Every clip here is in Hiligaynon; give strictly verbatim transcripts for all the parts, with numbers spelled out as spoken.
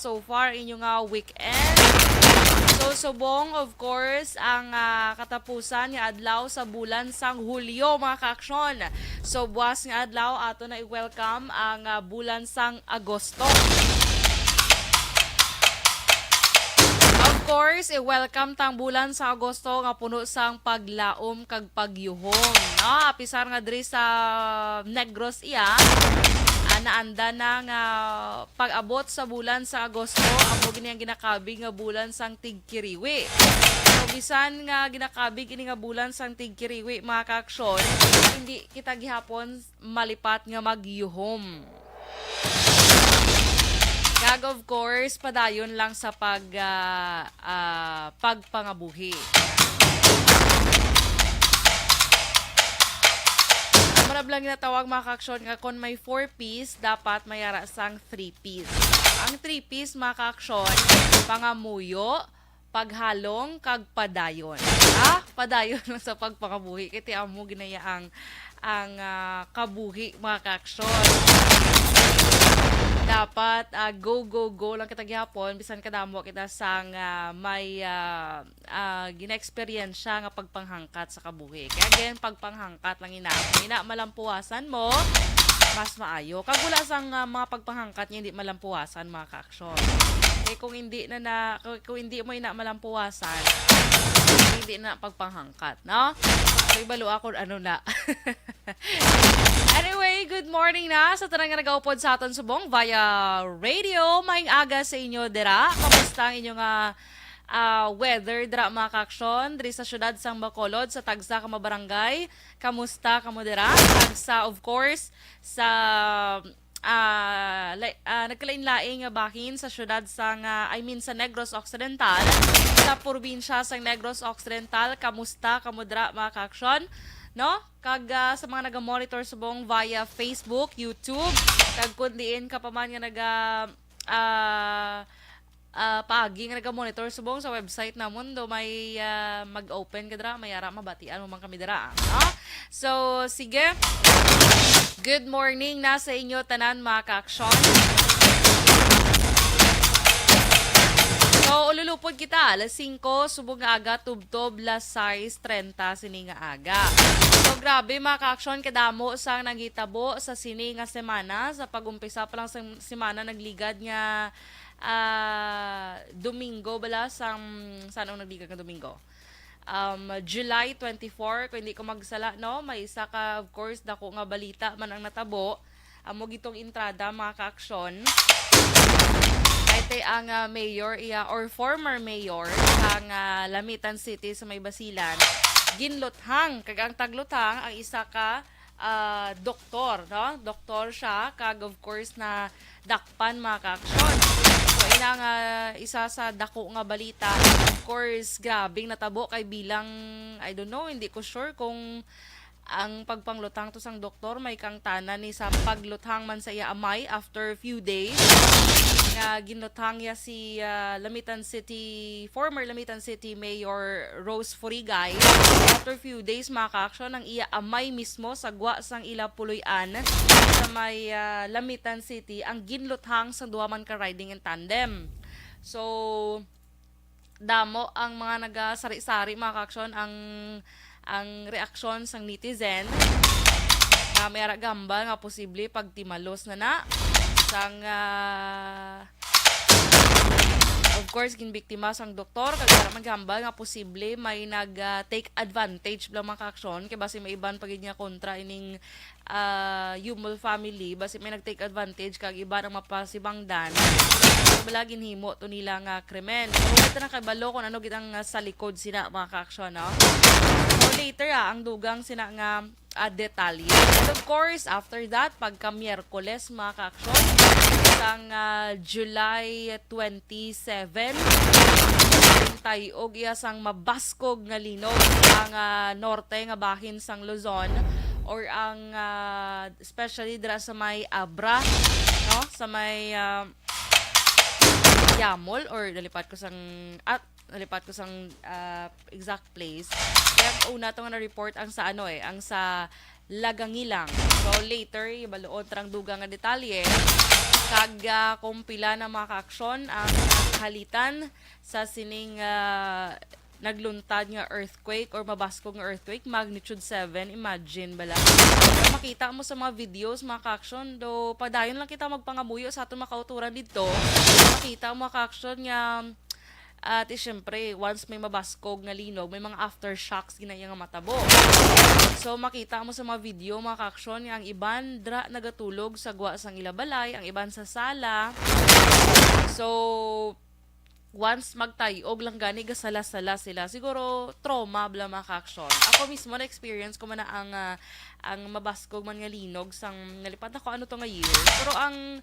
so far inyo nga weekend? So, subong, of course, ang, ah, katapusan nga adlaw sa bulan sang Hulyo, mga kaaksyon. So, buwas nga adlaw, ato na i-welcome ang, ah, bulan sang Agosto. Of course, i-welcome tang bulan sa Agosto nga puno sang paglaom kag pagyuhom, no? Apisar nga diri sa Negros iya, ah, naanda na nga pag-abot sa bulan sa Agosto, amo gini ang ginakabig nga bulan sang tigkiriwi. So, bisan nga ginakabig ini nga bulan sang tigkiriwi, mga kaaksyon, hindi kita gihapon malipat nga magyuhom. Kag of course, padayon lang sa pag, ah, ah, pagpangabuhi. Amo na lang ginatawag, mga kaaksyon, nga kon may four P's, dapat may ara sang three P's. Ang three P's, mga kaaksyon, pangamuyo, paghalong, kag padayon. Ah, padayon lang sa pagpangabuhi. Kay ti amo ginaya ang, ang, ah, kabuhi, mga kaaksyon. Dapat, ah, go, go, go lang kita gihapon, bisan kadamo kita sang, ah, may, ah, ah, gina-eksperyensya nga pagpanghangkat sa kabuhi. Kaya again, pagpanghangkat lang ina. Kung ina malampuwasan mo, mas maayo. Kag wala sang, ah, mga pagpanghangkat nga hindi malampuwasan, mga kaaksyon. Eh, kung hindi na, na kung, kung hindi mo ina malampuwasan, hindi na pagpanghangkat, no? So, ibalo ako ano na. Anyway, good morning na sa tanan nga nagaupod sa aton subong via radio. Maayong aga sa inyo dira. Kamusta ang inyo nga, ah, weather dira, mga kaaksyon, diri sa siyudad sang Bacolod, sa tagsa ka mga barangay? Kamusta kamo dira? Tagsa, of course, sa, ah, la-, ah, nagkalain-lain nga bahin sa siyudad sang, ah, I mean, sa Negros Occidental, sa probinsya sang Negros Occidental. Kamusta kamo dira, mga kaaksyon? No? Kag, ah, sa mga naga-monitor subong via Facebook, YouTube, kag kun diin ka pa man nga naga, ah, ah, paagi nga naga-monitor subong sa website namon, daw may, ah, mag-open ka dira, may ara mabatian mo man kami dira, no? So, sige. Good morning na sa inyo tanan, mga kaaksyon. So, ululupod kita, alas singko subong nga aga, tubtob las sais trenta sini nga aga. So, grabe, mga kaaksyon, kadamo sang nagitabo sa sini nga semana. Sa pag-umpisa pa lang sa semana, nagligad nga, ah, Domingo bala, sang, san-o nagligad nga Domingo? Um, July twenty-four, kung hindi ko magsala, no? May isa ka, of course, dako nga balita man ang natabo. Amo gitong entrada, mga kaaksyon. Kay ti ang, ah, mayor iya, or former mayor sang, ah, Lamitan City sa may Basilan, ginluthang. Kag ang tagluthang, ang isa ka, ah, doktor, no? Doktor siya, kag of course, nadakpan, mga kaaksyon. So, ina nga isa sa dako nga balita, of course, grabing natabo kay bilang, I don't know, hindi ko sure kung ang pagpangluthang to sang doktor may kangtanan ni sa pagluthang man sa iya amay after few days nga ginluthang niya si, ah, Lamitan City, former Lamitan City Mayor Rose Furigay. After few days, mga kaaksyon, ang iya amay mismo sa gwa sang ila puloy-an sa may, ah, Lamitan City ang ginluthang sa duha man ka riding in tandem. So, damo ang mga nagasari-sari, mga kaaksyon, ang, ang reaksyon sang netizen nga may ara gahambal nga posible pagtimalos na na sang, ah, of course, ginbiktima sang doktor, kag ara man gahambal nga posible may nag, ah, take advantage bala, mga kaaksyon, kay basi may iban pa gid nga kontra ining ah, Yumul family, basi may nag-take advantage kag iba nga mapasibangdan. Bala, ginhimo to nila nga krimen. Pero kita na kabalo kung ano gid ang, ah, sa likod sina, mga kaaksyon, no? So, later, ah, ang dugang sina nga, ah, detalye. And of course, after that, pagka Miyerkules, mga kaaksyon, sang, ah, July twenty-seven, tay-og iya sang mabaskog nga linog ang, ah, norte nga bahin sang Luzon, or ang, ah, especially dira sa may Abra, no? Sa may, ah, Yamol, or nalipat ko sang, ah, nalipat ko sang, ah, exact place. Kaya una to nga na-report ang sa ano eh, ang sa Lagangilang. So, later, ibaluon ta ang dugang nga detalye. Kag, ah, kung pila na, mga kaaksyon, ang halitan sa sining, ah, nagluntad nga earthquake or mabaskog nga earthquake, magnitude seven, imagine bala. Pero makita mo sa mga videos, mga kaaksyon, do padayon lang kita magpangamuyo sa aton mga kauturan didto. Makita mo, mga kaaksyon, nga, at, eh, syempre, once may mabaskog nga linog, may mga aftershocks gina iya nga matabo. So, makita mo sa mga video, mga kaaksyon, nga ang iban dra nagatulog sa gwa sang ila balay, ang iban sa sala. So, once magtayog lang gani, gasala-sala sila. Siguro, trauma bala, mga kaaksyon. Ako mismo, na-experience ko man na ang, ah, ang mabaskog man nga linog sang nalipatan ko ano to nga year. Pero ang,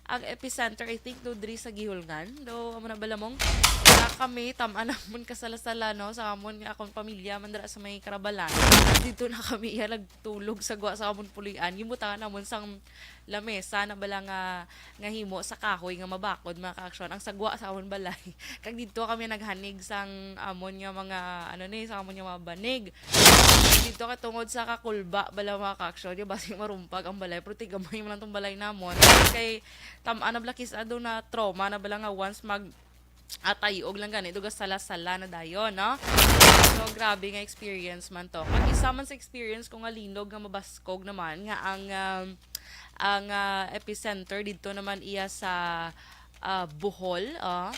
ang epicenter, I think, do diri sa Guihulngan. Do, amo na bala mong, wala kami, tam-an namon kasala-sala, no, sa amon nga akong pamilya man dira sa may Karabalan. Dito na kami iya nagtulog sa gwa sa amon puloy-an. Gibutangan namon sang lamesa na bala nga, nga himo sa kahoy nga mabakod, mga kaaksyon, ang sagwa sa amon balay. Kag didto kami naghanig sang amon nga mga, ano ni, sa amon nga mga banig. Didto kay tungod sa kakulba bala, mga kaaksyon, di ba, basig marumpag ang balay, pero tigamay man lang tong balay namon. Kay tam-an na bala kis-a do na trauma na bala nga once mag atay og lang gani, duga sala-sala na dayon, no? So, grabe nga experience man to. Kag isa man sa experience ko nga linog nga mabaskog naman, nga ang, um, ang, ah, epicenter didto naman iya sa, ah, Bohol, ah.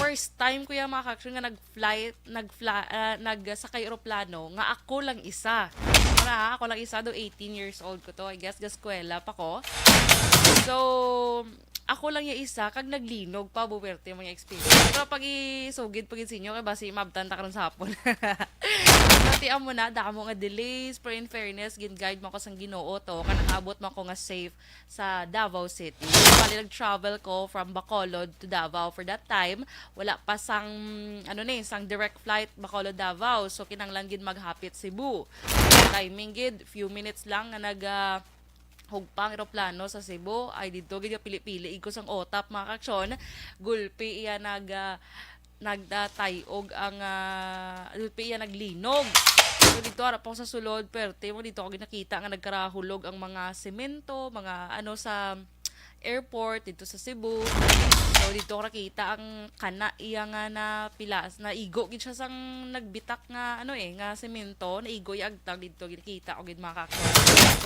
First time ko ya, mga kaaksyon, nga nag-flight, nag-fly, ah, nagsakay eroplano nga ako lang isa. Para, ha, ako lang isa, do eighteen years old ko to. I guess, gaskwela pa ko. So, ako lang ya isa, kag naglinog pa, buwerte mga experience. Pero pag isugid pa gid sa inyo, kay basi maabtan ta karon sa hapon. Pero ti amo na, damo nga delays, pero in fairness, gin-guide mo ako sang Ginoo to, kanang abot mo ako nga safe sa Davao City. Bali, nag-travel ko from Bacolod to Davao for that time. Wala pa sang, ano ni, sang direct flight Bacolod Davao. So, kinahanglan gid maghapit Cebu. Timing gid, few minutes lang nga nag, ah, hugpang eroplano sa Cebu, ay didto gid nga pili-pili gid ko sang OTAP, mga kaaksyon. Gulpi iya nag, ah, nagdatay-og ang, ah, gulpi iya naglinog. So, didto harap ako sa sulod, perte mo, didto ko gid nakita nga nagkarahulog ang mga semento, mga ano sa airport didto sa Cebu. So, didto ko nakita ang kana iya nga napilas, naigo gid siya sang nagbitak nga, ano eh, nga semento, naigo iya agtang didto, gid kita ko gid, mga kaaksyon.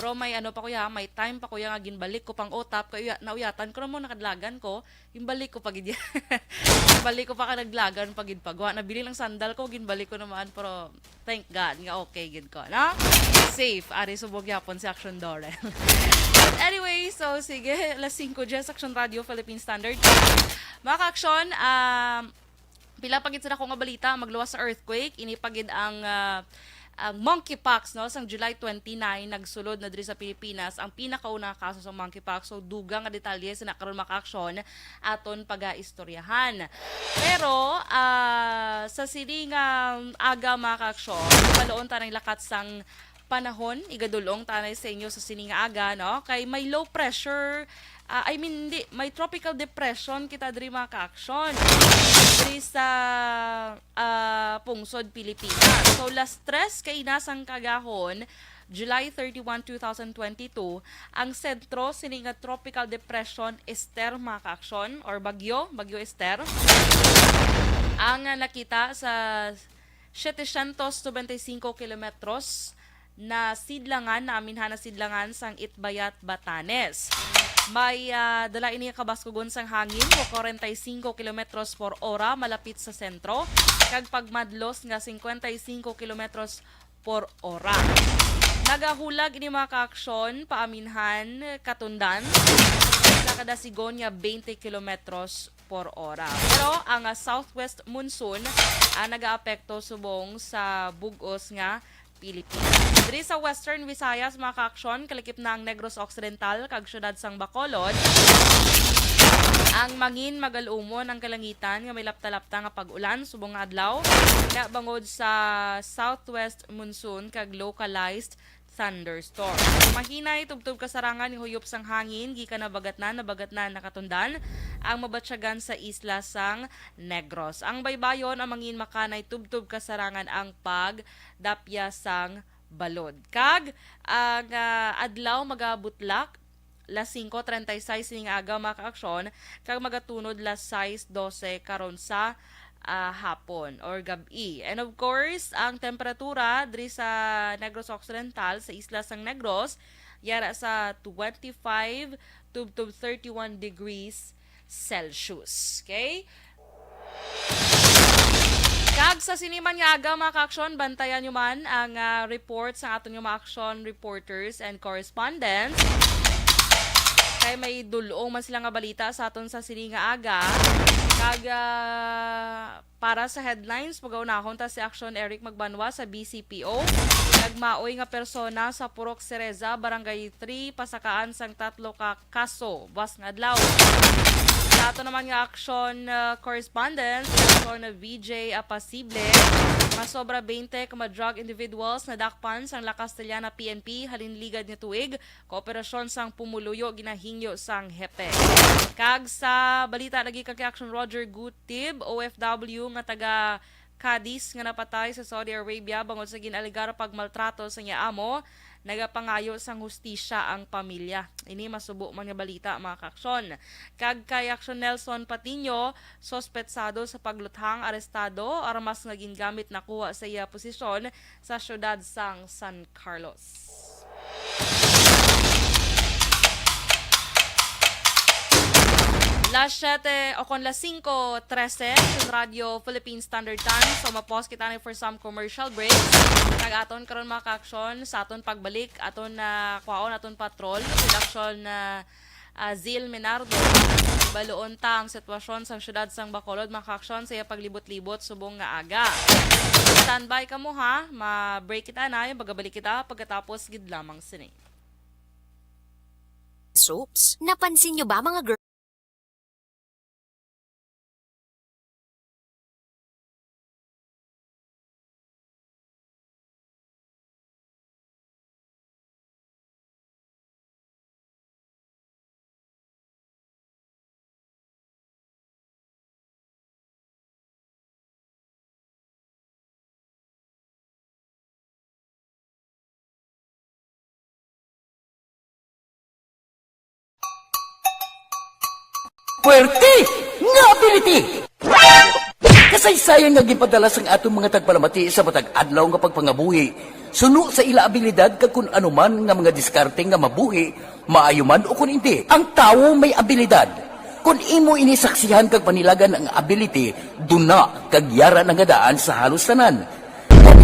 Pero may ano pa ko ya, may time pa ko ya nga ginbalik ko pang OTAP, kay uya-, nauyatan ko na mo, nakadlagan ko, ginbalik ko pa gid ya. Ginbalik ko pa, kay naglagan pa gid pagwa. Nabilin ang sandal ko, ginbalik ko naman, pero thank God nga okay gid ko, no? Safe, ari subong gyapon si Action Dorel. But anyway, so sige, alas singko diyes, Action Radio, Philippine Standard. Mga kaaksyon, um, pila pa gid sa dako nga balita, magluwas sa earthquake, ini pa gid ang, ah, ang monkeypox, no, sang July twenty-nine, nagsulod na diri sa Pilipinas ang pinakauna nga kaso sa monkeypox. So, dugang nga detalye sa na karon, mga kaaksyon, aton pagaistoryahan. Pero, ah, sa sini nga aga, mga kaaksyon, baloon ta ang lakat sang panahon, igadulong ta na sa inyo sa sini nga aga, no? Kay may low pressure, ah, I mean, di, may tropical depression kita diri, mga kaaksyon, diri sa, ah, pungsod Pilipinas. So, las tres kaina sang kagahon, July thirty-one, two thousand twenty-two, ang sentro sini nga Tropical Depression Esther, mga kaaksyon, or bagyo, Bagyo Esther, ang, ah, nakita sa setecientos nobenta y cinco kilometros na sidlangan, naaminhan na sidlangan sang Itbayat, Batanes. May, ah, dala ini kabaskugon sang hangin nga kwarenta y cinco kilometros por ora malapit sa sentro, kag pagmadlos nga cincuenta y cinco kilometros por ora. Nagahulag ini, mga kaaksyon, paaminhan, katundan sa kadasigon nga twenty kilometros por ora. Pero ang, ah, southwest monsoon, ah, nagaapekto subong sa bug-os nga Pilipinas. Diri sa Western Visayas, mga kaaksyon, kalakip na ang Negros Occidental kag siyudad sang Bacolod. Ang mangin magal-umon ang kalangitan nga may lapta-lapta nga pag-ulan subong nga adlaw, na bangod sa southwest monsoon kag localized thunderstorm. Mahinay tubtob kasarangan nga huyop sang hangin gikan nabagatnan, nabagatnan nakatundan ang mabatyagan sa isla sang Negros. Ang baybayon, ang mangin makanay tubtob kasarangan ang pagdapya sang balod. Kag ang, ah, adlaw magabutlak, las singko treinta y seis sining aga, mga kaaksyon, kag magatunod las sais doce karon sa, ah, hapon or gab-i. And of course, ang temperatura diri sa Negros Occidental, sa isla sang Negros, yara sa twenty-five tubtob thirty-one degrees Celsius. Okay? Kag sa sini man nga aga, mga kaaksyon, bantayan nyo man ang, ah, report sa aton nga mga aksyon reporters and correspondents. Kay may dul-ong man sila nga balita sa aton sa sini nga aga. Kag, ah, para sa headlines, pagaunahon ta si Aksyon Eric Magbanwa sa B C P O. Nagmaoy nga persona sa Purok Cereza, Barangay three, pasakaan sang tatlo ka kaso buwas nga adlaw. Sa ato naman nga aksyon, ah, correspondent, si Aksyon V J Apasible, masobra twenty ka mga drug individuals nadakpan sang La Castellana P N P halin ligad nga tuig, kooperasyon sang pumuluyo ginahingyo sang hepe. Kag sa balita lagi kang kay Aksyon Roger Gutib, O F W nga taga Cadiz nga napatay sa Saudi Arabia bangod sa gin-alegar pagmaltrato sa iya amo, nagapangayo sang hustisya ang pamilya. Ini masubo man nga balita, mga kaaksyon. Kag kay Aksyon Nelson Patiño, suspetsado sa pagluthang, arestado, armas nga gingamit nakuha sa iya posisyon sa siyudad sang San Carlos. Las siete o kon las singko trese sa Radyo Philippine Standard Time. So, mapos kita na for some commercial breaks. Kag aton karon, mga kaaksyon, sa aton pagbalik, aton na kwaon, aton patrol, production na, ah, Zil Menardo. Baluon ta ang sitwasyon sang siyudad sang Bacolod, mga kaaksyon, sa iya paglibot-libot subong nga aga. Standby kamo, ha. Ma-break kita na, yung pagabalik kita pagkatapos gid lamang sini. Soaps. Napansin nyo ba, mga girl? Puwerte nga ability! Kasaysayan nga ginpadala sang aton mga tagpalamati sa matag adlaw nga pagpangabuhi, suno sa ila abilidad kag kun ano man nga mga diskarte nga mabuhi, maayo man o kun indi. Ang tawo may abilidad. Kun imo ini saksihan kag panilagan ang ability, duna kag yara na nga daan sa halos tanan.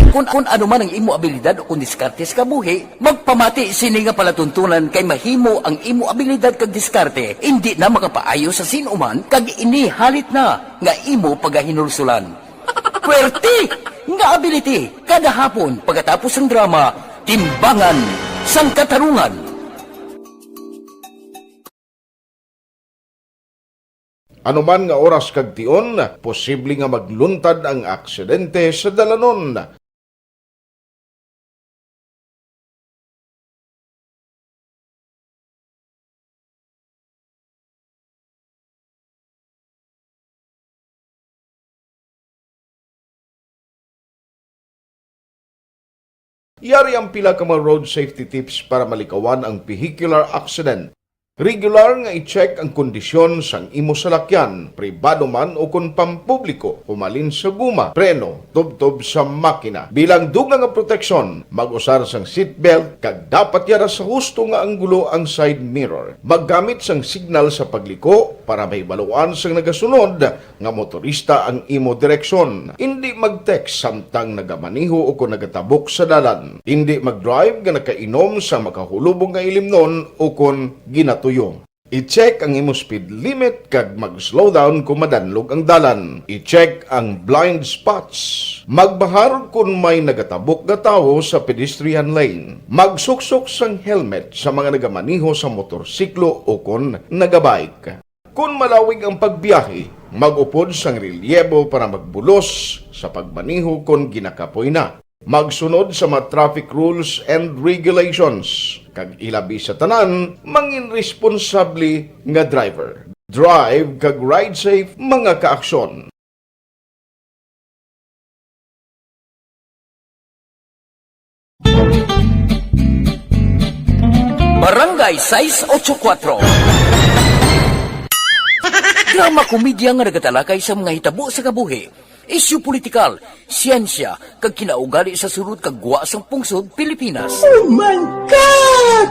Kun, kun ano man ang imo abilidad o kun diskarte sa kabuhi, magpamati sini nga palatuntunan kay mahimo ang imo abilidad kag diskarte indi na makapaayo sa sin-o man kag ini halit na nga imo pagahinulsulan. Puwerte nga ability kada hapon pagkatapos sang drama, Timbangan sang Katarungan. Ano man nga oras kag tion, posible nga magluntad ang aksidente sa dalanon. Yari ang pila ka mga road safety tips para malikawan ang vehicular accident. Regular nga i-check ang kondisyon sang imo salakyan, pribado man ukon pampubliko, humalin sa guma, preno, tubtob sa makina. Bilang dugang nga proteksyon, mag-usar sang seatbelt kag dapat yara sa husto nga anggulo ang side mirror. Maggamit sang signal sa pagliko para mahibaluan sang nagasunod nga motorista ang imo direksyon. Indi mag-text samtang nagamaneho o kon nagatabok sa dalan. Indi mag-drive nga nakainom sa makahulubong nga ilimnon o kon ginatuyo. I-check ang imo speed limit kag mag-slow down kon madanlog ang dalan. I-check ang blind spots. Magbahar kon may nagatabok nga tawo sa pedestrian lane. Magsuksok sang helmet sa mga nagamaneho sa motorsiklo o kon nagabike. Kon malawig ang pagbiyahe, mag-upod sang relyebo para magbulos sa pagmaneho kon ginakapoy na. Magsunod sa mga traffic rules and regulations, kag ilabi sa tanan, mangin responsable nga driver. Drive kag ride safe, mga kaaksyon. Barangay Ay sais ocho kuwatro. Drama komedya nga nagatalakay sa mga hitabo sa kabuhi, isyu politikal, siyensya, kag kinaugali sa sulod kag gwa sang pungsod Pilipinas. Oh my God!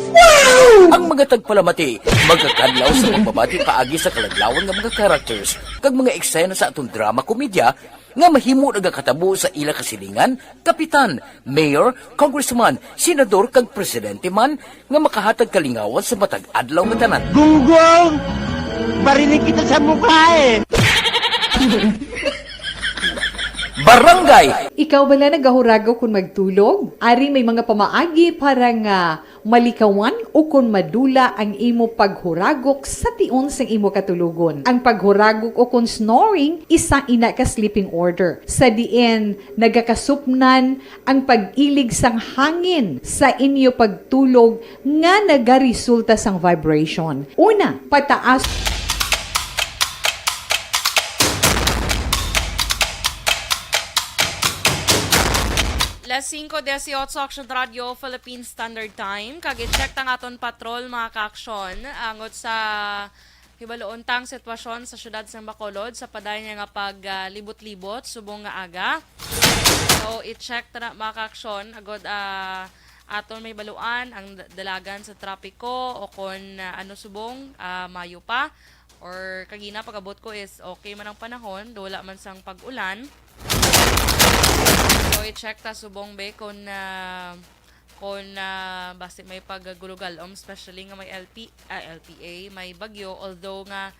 Wow! Ang mga tagpalamati magakadlaw sa pagbabati paagi sa kaladlawan nga mga characters kag mga eksena sa aton drama komedya nga mahimo nagakatabo sa ila kasilingan, kapitan, mayor, congressman, senador, kag presidente man nga makahatag kalingawan sa matag adlaw nga tanan. Gunggong! Barinig kita sa mukha eh! Barangay! Ikaw bala nagahuragok kon magtulog? Ari may mga pamaagi para nga malikawan o kon madula ang imo paghuragok sa tion sang imo katulogon. Ang paghuragok o kon snoring, isa ina ka sleeping order, sa diin nagakasupnan ang pag-ilig sang hangin sa inyo pagtulog nga nagaresulta sang vibration. Una, pataas. Las singko dieciocho, Action Radio, Philippine Standard Time. Kag i-check ta ang aton patrol, mga ka-aksyon, angot sa hibaluon tang sitwasyon sa siyudad sang Bacolod sa padayon niya nga paglibot-libot subong nga aga. So, i-check ta na, mga ka-aksyon, agod, ah, aton mahibaluan ang da-, dalagan sa trapiko o kon, ah, ano subong, ah, mayo pa. Or kagina, pag-abot ko is okay man ang panahon, do wala man sang pag-ulan. So, i-check ta subong, be, kung, ah, kung, ah, basi may paggulo-galom, especially nga may L P, ah, L P A, may bagyo. Although nga,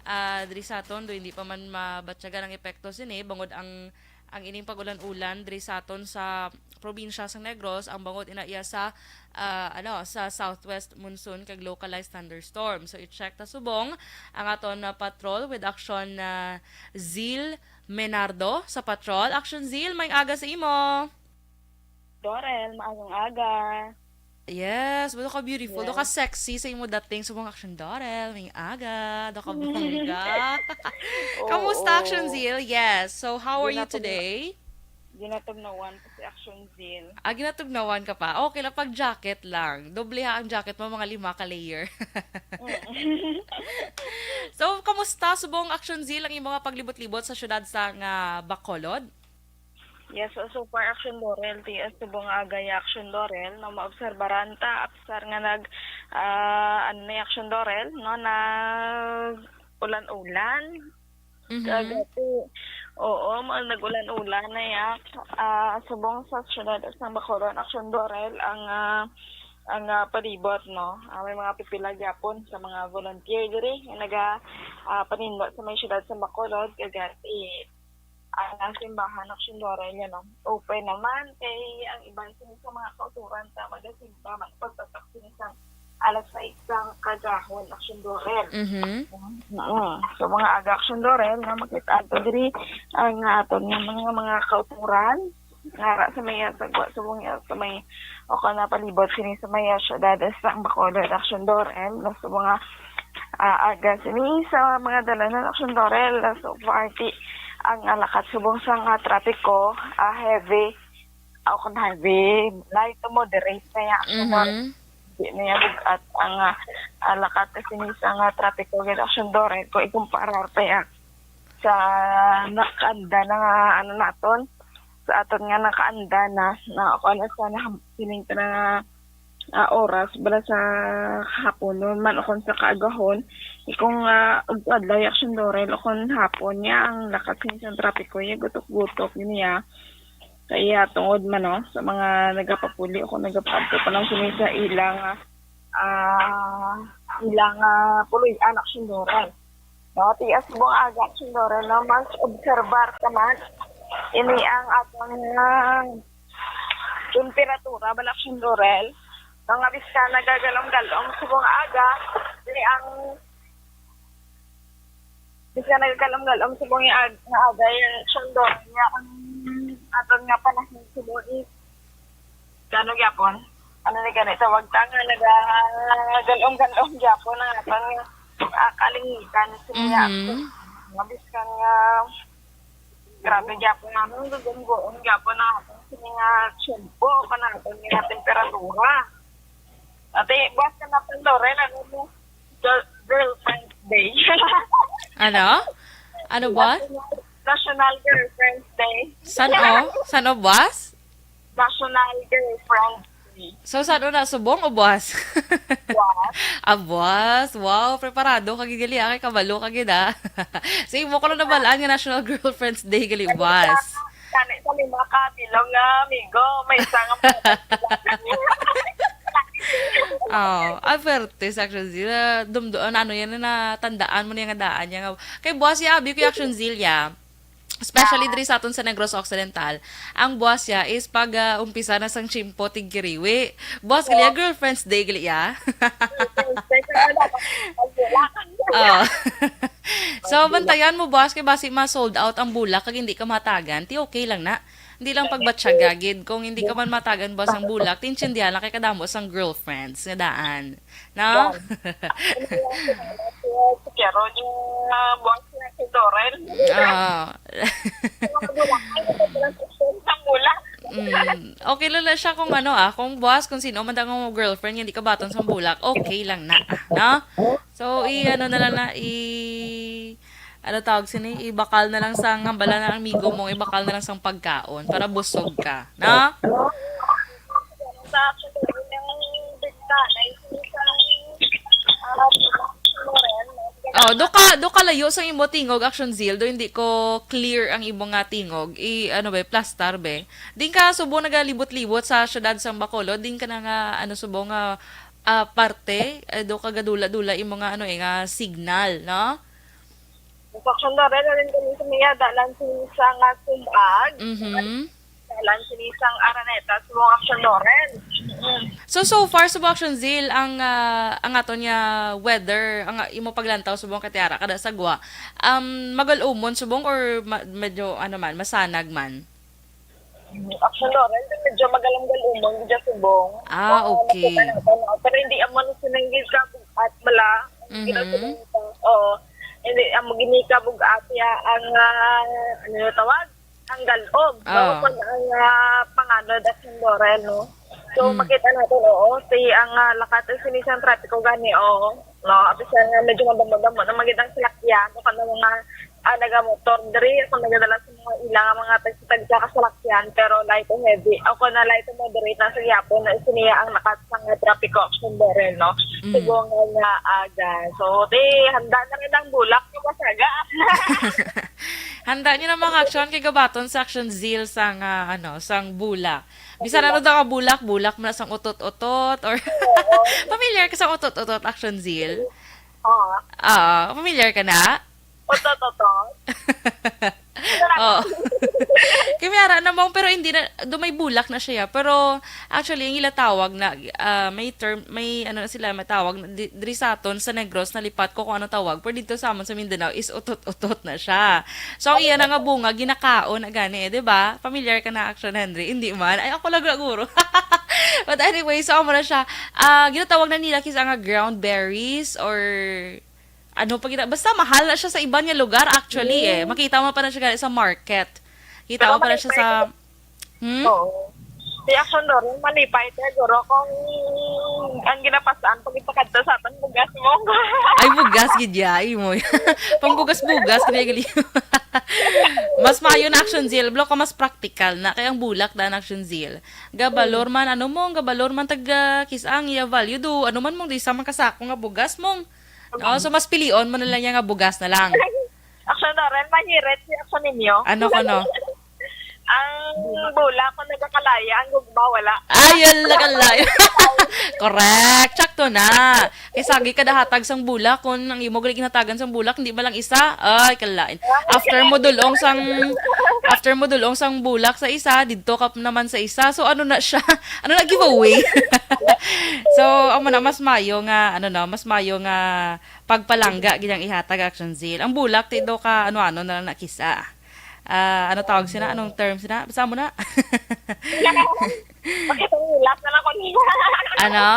ah, diri sa aton, do hindi pa man mabatyagan ang epekto sini, bangod ang, ang ining pag-ulan-ulan diri sa aton sa probinsya sang Negros, ang bangod ina iya sa, ah, ano, sa southwest monsoon kag localized thunderstorm. So, i-check ta subong ang aton, ah, patrol with Action, ah, Zil Menardo sa patrol. Action Zil, may aga sa imo. Dorel, maagang aga. Yes, do ka beautiful, do ka Yes. sexy sa imo dating subong, Action Dorel, may aga, do ka bongga. Oo. Kamusta, Action Zil? Yes. So, how are you Ginatog na today? Ginatugnawan ko si Action Zil. Ah, ginatugnawan ka pa. Okay lang, pag jacket lang. Doble ha ang jacket mo, mga lima ka layer. Mm. So, kamusta subong, Action Zil, ang imong paglibot-libot sa siyudad sang, ah, Bacolod? Yes, so, so far, Action Dorel, ti, ah, subong nga aga ya, Action Dorel, no, maobserbaran ta, apsar nga nag, ah, ano na, Action Dorel, no, nag ulan-ulan. Mhm. Kagati, oo, ma-, nag-ulan-ulan na ya. Ah, subong sa siyudad sang Bacolod, Action Dorel, ang, ah, ang, ah, palibot, no? Ah, may mga pipila gyapon sa mga volunteer diri nga naga, ah, panindot sa may siyudad sa Bacolod, kagati, ang, ah, simbahan, Action Dorel, you know, open naman. Kay ang iban sa, sa mga kauturan sa magasimba, magpagtatak sini sang alas sais sang kagahon, Action Dorel. Mhm. Oo. So, mga aga, Action Dorel, nga makita ato diri ang, ah, aton nga mga, mga kauturan, nga ara sa may, sa, sa, sa may, o kana palibot sini sa may, ah, siyudad sang Bacolod, Action Dorel, no? So, mga, ah, aga sini sa mga dalanan, Action Dorel, so, party ang, ah, lakat subong sang, ah, trapiko, ah, heavy, o kung heavy, light to moderate na ya, Action Dorel. Mhm. Di na ya bug-at ang, ah, ah, lakat sini sang, ah, trapiko gid, Action Dorel, kung ikumparar pa ya sa nakaanda na nga, ano naton, sa aton nga nakaanda na, na, kung ano sa na, sining na nga, ah, oras, bala sa hapon, no, man, o kung sa kaagahon, eh, kung, ah, ug adlaw, Action Dorel, o kung hapon niya, ang lakat sini sang trapiko, ya, gutok-gutok, yun ya. Kaya tungod man, no, sa mga nagapapuli o kung nagapaadto pa lang sini sa ilang, ah, ilang, ah, puloy-an, Action Dorel. No, tias subong aga, Action Dorel, no, mas obserbar ka man ini ang atong, ah, temperatura, bala, Action Dorel. No, nga bisan nagagalom-galom subong aga, ini ang bisan nagagalom-galom subong nga ag-, nga aga, ya, Action Dorel, ya, ang aton nga panahon subong is Kano gyapon? Ano ni gani tawag ta nga naga-, galom-galom gyapon ang aton, ah, kalingitan, siya. Mhm. Nga bisan nga grabe gyapon naman, gugumguon gyapon ang aton sini nga tiyempo, kanaton nga temperatura. Ate, buwas ka na pang Loren, ano mo? Girl- Girlfriend's Day. Ano? Ano, boss? National Girlfriend's Day. San-o? San-o, boss? National Girlfriend's Day. So, san-o na? Subong o buwas? Buwas. Ah, buwas. Wow, preparado ka gid gali, ah, kay kabalo ka gid, ah. Sa imo ko lang nabalaan nga National Girlfriend's Day gali, buwas. Kani sa lima ka bilog nga amigo, may isa nga Oh, ah, pwerte sa Action Zil. Ah, dumdo, ano, ano yan na natandaan mo niya nga daan niya nga. Kay buwas ya, abi ko yung Action Zil ya. Especially diri sa aton sa Negros Occidental, ang buwas ya is pag ah, umpisa na sang tiyempo tigkiriwi. Buwas gali ya, girlfriend's day gali ya. Oh. So, bantayan mo, boss, kay basi ma-sold out ang bulak kag hindi ka matagan, ti okay lang na. Hindi lang pagbatyaga gid, kung hindi ka man matagan, boss, ang bulak, tintindihan lang kay kadamo sang girlfriends nga daan. No? Pero yung uh, buwas na si Loren. Ah. Ang bulak. Mm, okay lang na siya kung ano ah, kung buwas, kung sino man ang girlfriend, hindi ka baton sa bulak, okay lang na, no? So, i ano na lang na, i ano tawag sini, ibakal na lang sa hambala ng amigo mong ibakal na lang sang pagkaon para busog ka, no? Sa action, yung bigla na yung isang uh, Loren. Oh, do ka do ka layo sa imo tingog, Action Zil, do hindi ko clear ang imo nga tingog. I ano ba, plastar be. Din ka subo nagalibot-libot sa syudad sa Bacolod, din ka na nga ano subo nga ah, parte, eh, do ka gadula-dula imo nga ano eh, nga signal, no? Sa action, Loren, na rin kami sa mga dalan sa isang uh, sumag. Mhm. Dalan sa isang Araneta, sa mga action, Loren. So, so far, subong, Action Zil, ang, ah, ang aton nga weather, ang ah, imo paglantaw, subong, katiara, kada sagwa, um, magal-umon, subong, or ma- medyo, ano man, masanag man? Action, Loren, medyo magalamgal umon dyan subong. Ah, okay. Pero hindi amo na sinanggit ka at mala. Mhm. Oo. Hindi amo ginika bug-at ya ang ah, ano yung tawag? Ang galom. Ah. No? Kung ang uh, panganod at ang Loren, no? So, Mm. makita natin, oo, si ang uh, lakat ng sinisang trapiko gani, oo. No, ato siya nga medyo madamo-damo na magid ang salakyan, o kano mga ah, nagamotor diri, kung nagadala sa mga ilang mga tagsa-tagsa ka salakyan, pero light o heavy, o kung na light o moderate na sa gihapon, na siniya ang nakasang nga traffic action diri, no? Mm. Subong nga aga. So, di, handa na rin ang bulak nga masaga. Handa niyo na mga action kay gabaton sa Action Zil sang ah, ano, sang bulak. Bisan ano daw ka bulak, bulak mo na sang utot-utot or familiar ka sa utot-utot, Action Zil? Oo. Ah, familiar ka na? Otot-otot. Oh. Kay may ara na mong, pero hindi na, do may bulak na siya. Pero actually, ang ila tawag na, ah, may term, may ano na sila, matawag na, di- diri sa aton, sa Negros, nalipat ko kung ano tawag. Pero dito sa amon sa Mindanao is utot-utot na siya. So, ang iya na nga bunga, ginakaon na gani eh, di ba? Familiar ka na, Action Henry? Hindi man. Ay, ako lang guro. But anyway, so amo na siya. Ah, ginatawag na nila kis nga ground berries or ano pa gina-, basta mahal na siya sa iban nga lugar actually eh. Makita mo pa na siya gani sa market. Kita mo pa na siya sa Hmm? Oo. Si Action Loren, malipay tayo, guro, kung ang ginapasaan, pag ipakadto sa atin, bugas mo. Ay, bugas gid ya, imo. Pang bugas-bugas kaya gali. Mas maayo na, Action Zil, blo ka mas practical na kay ang bulak da na, Action Zil. Gabalor man ano mo, gabalor man taga kis ang iya value do, ano man mong di sa man kasako nga bugas mong. No, so mas pilion mo na lang niya nga bugas na lang. Action Loren, mahirit si Action ninyo. Ano ko no? Ang bulak kung nagakalaya, ang gugma wala. Ay, yun lang ang layo. Correct. Sakto na. Kay sagi ka dahatag sang bulak, kung ang imo gali ginhatagan sang bulak, hindi man lang isa. Ay, kalain. After mo dulong sang after mo dulong sang bulak sa isa, didto ka naman sa isa. So ano na siya? Ano na, giveaway? So amo na, mas mayo nga ano no, mas mayo nga pagpalangga gid ang ihatag, Action Zil. Ang bulak ti do ka ano-ano na lang na kisa. Ah, ano tawag sina? Anong term sina? Basa mo na. Pakitang ilas na lang ko niya. Ano?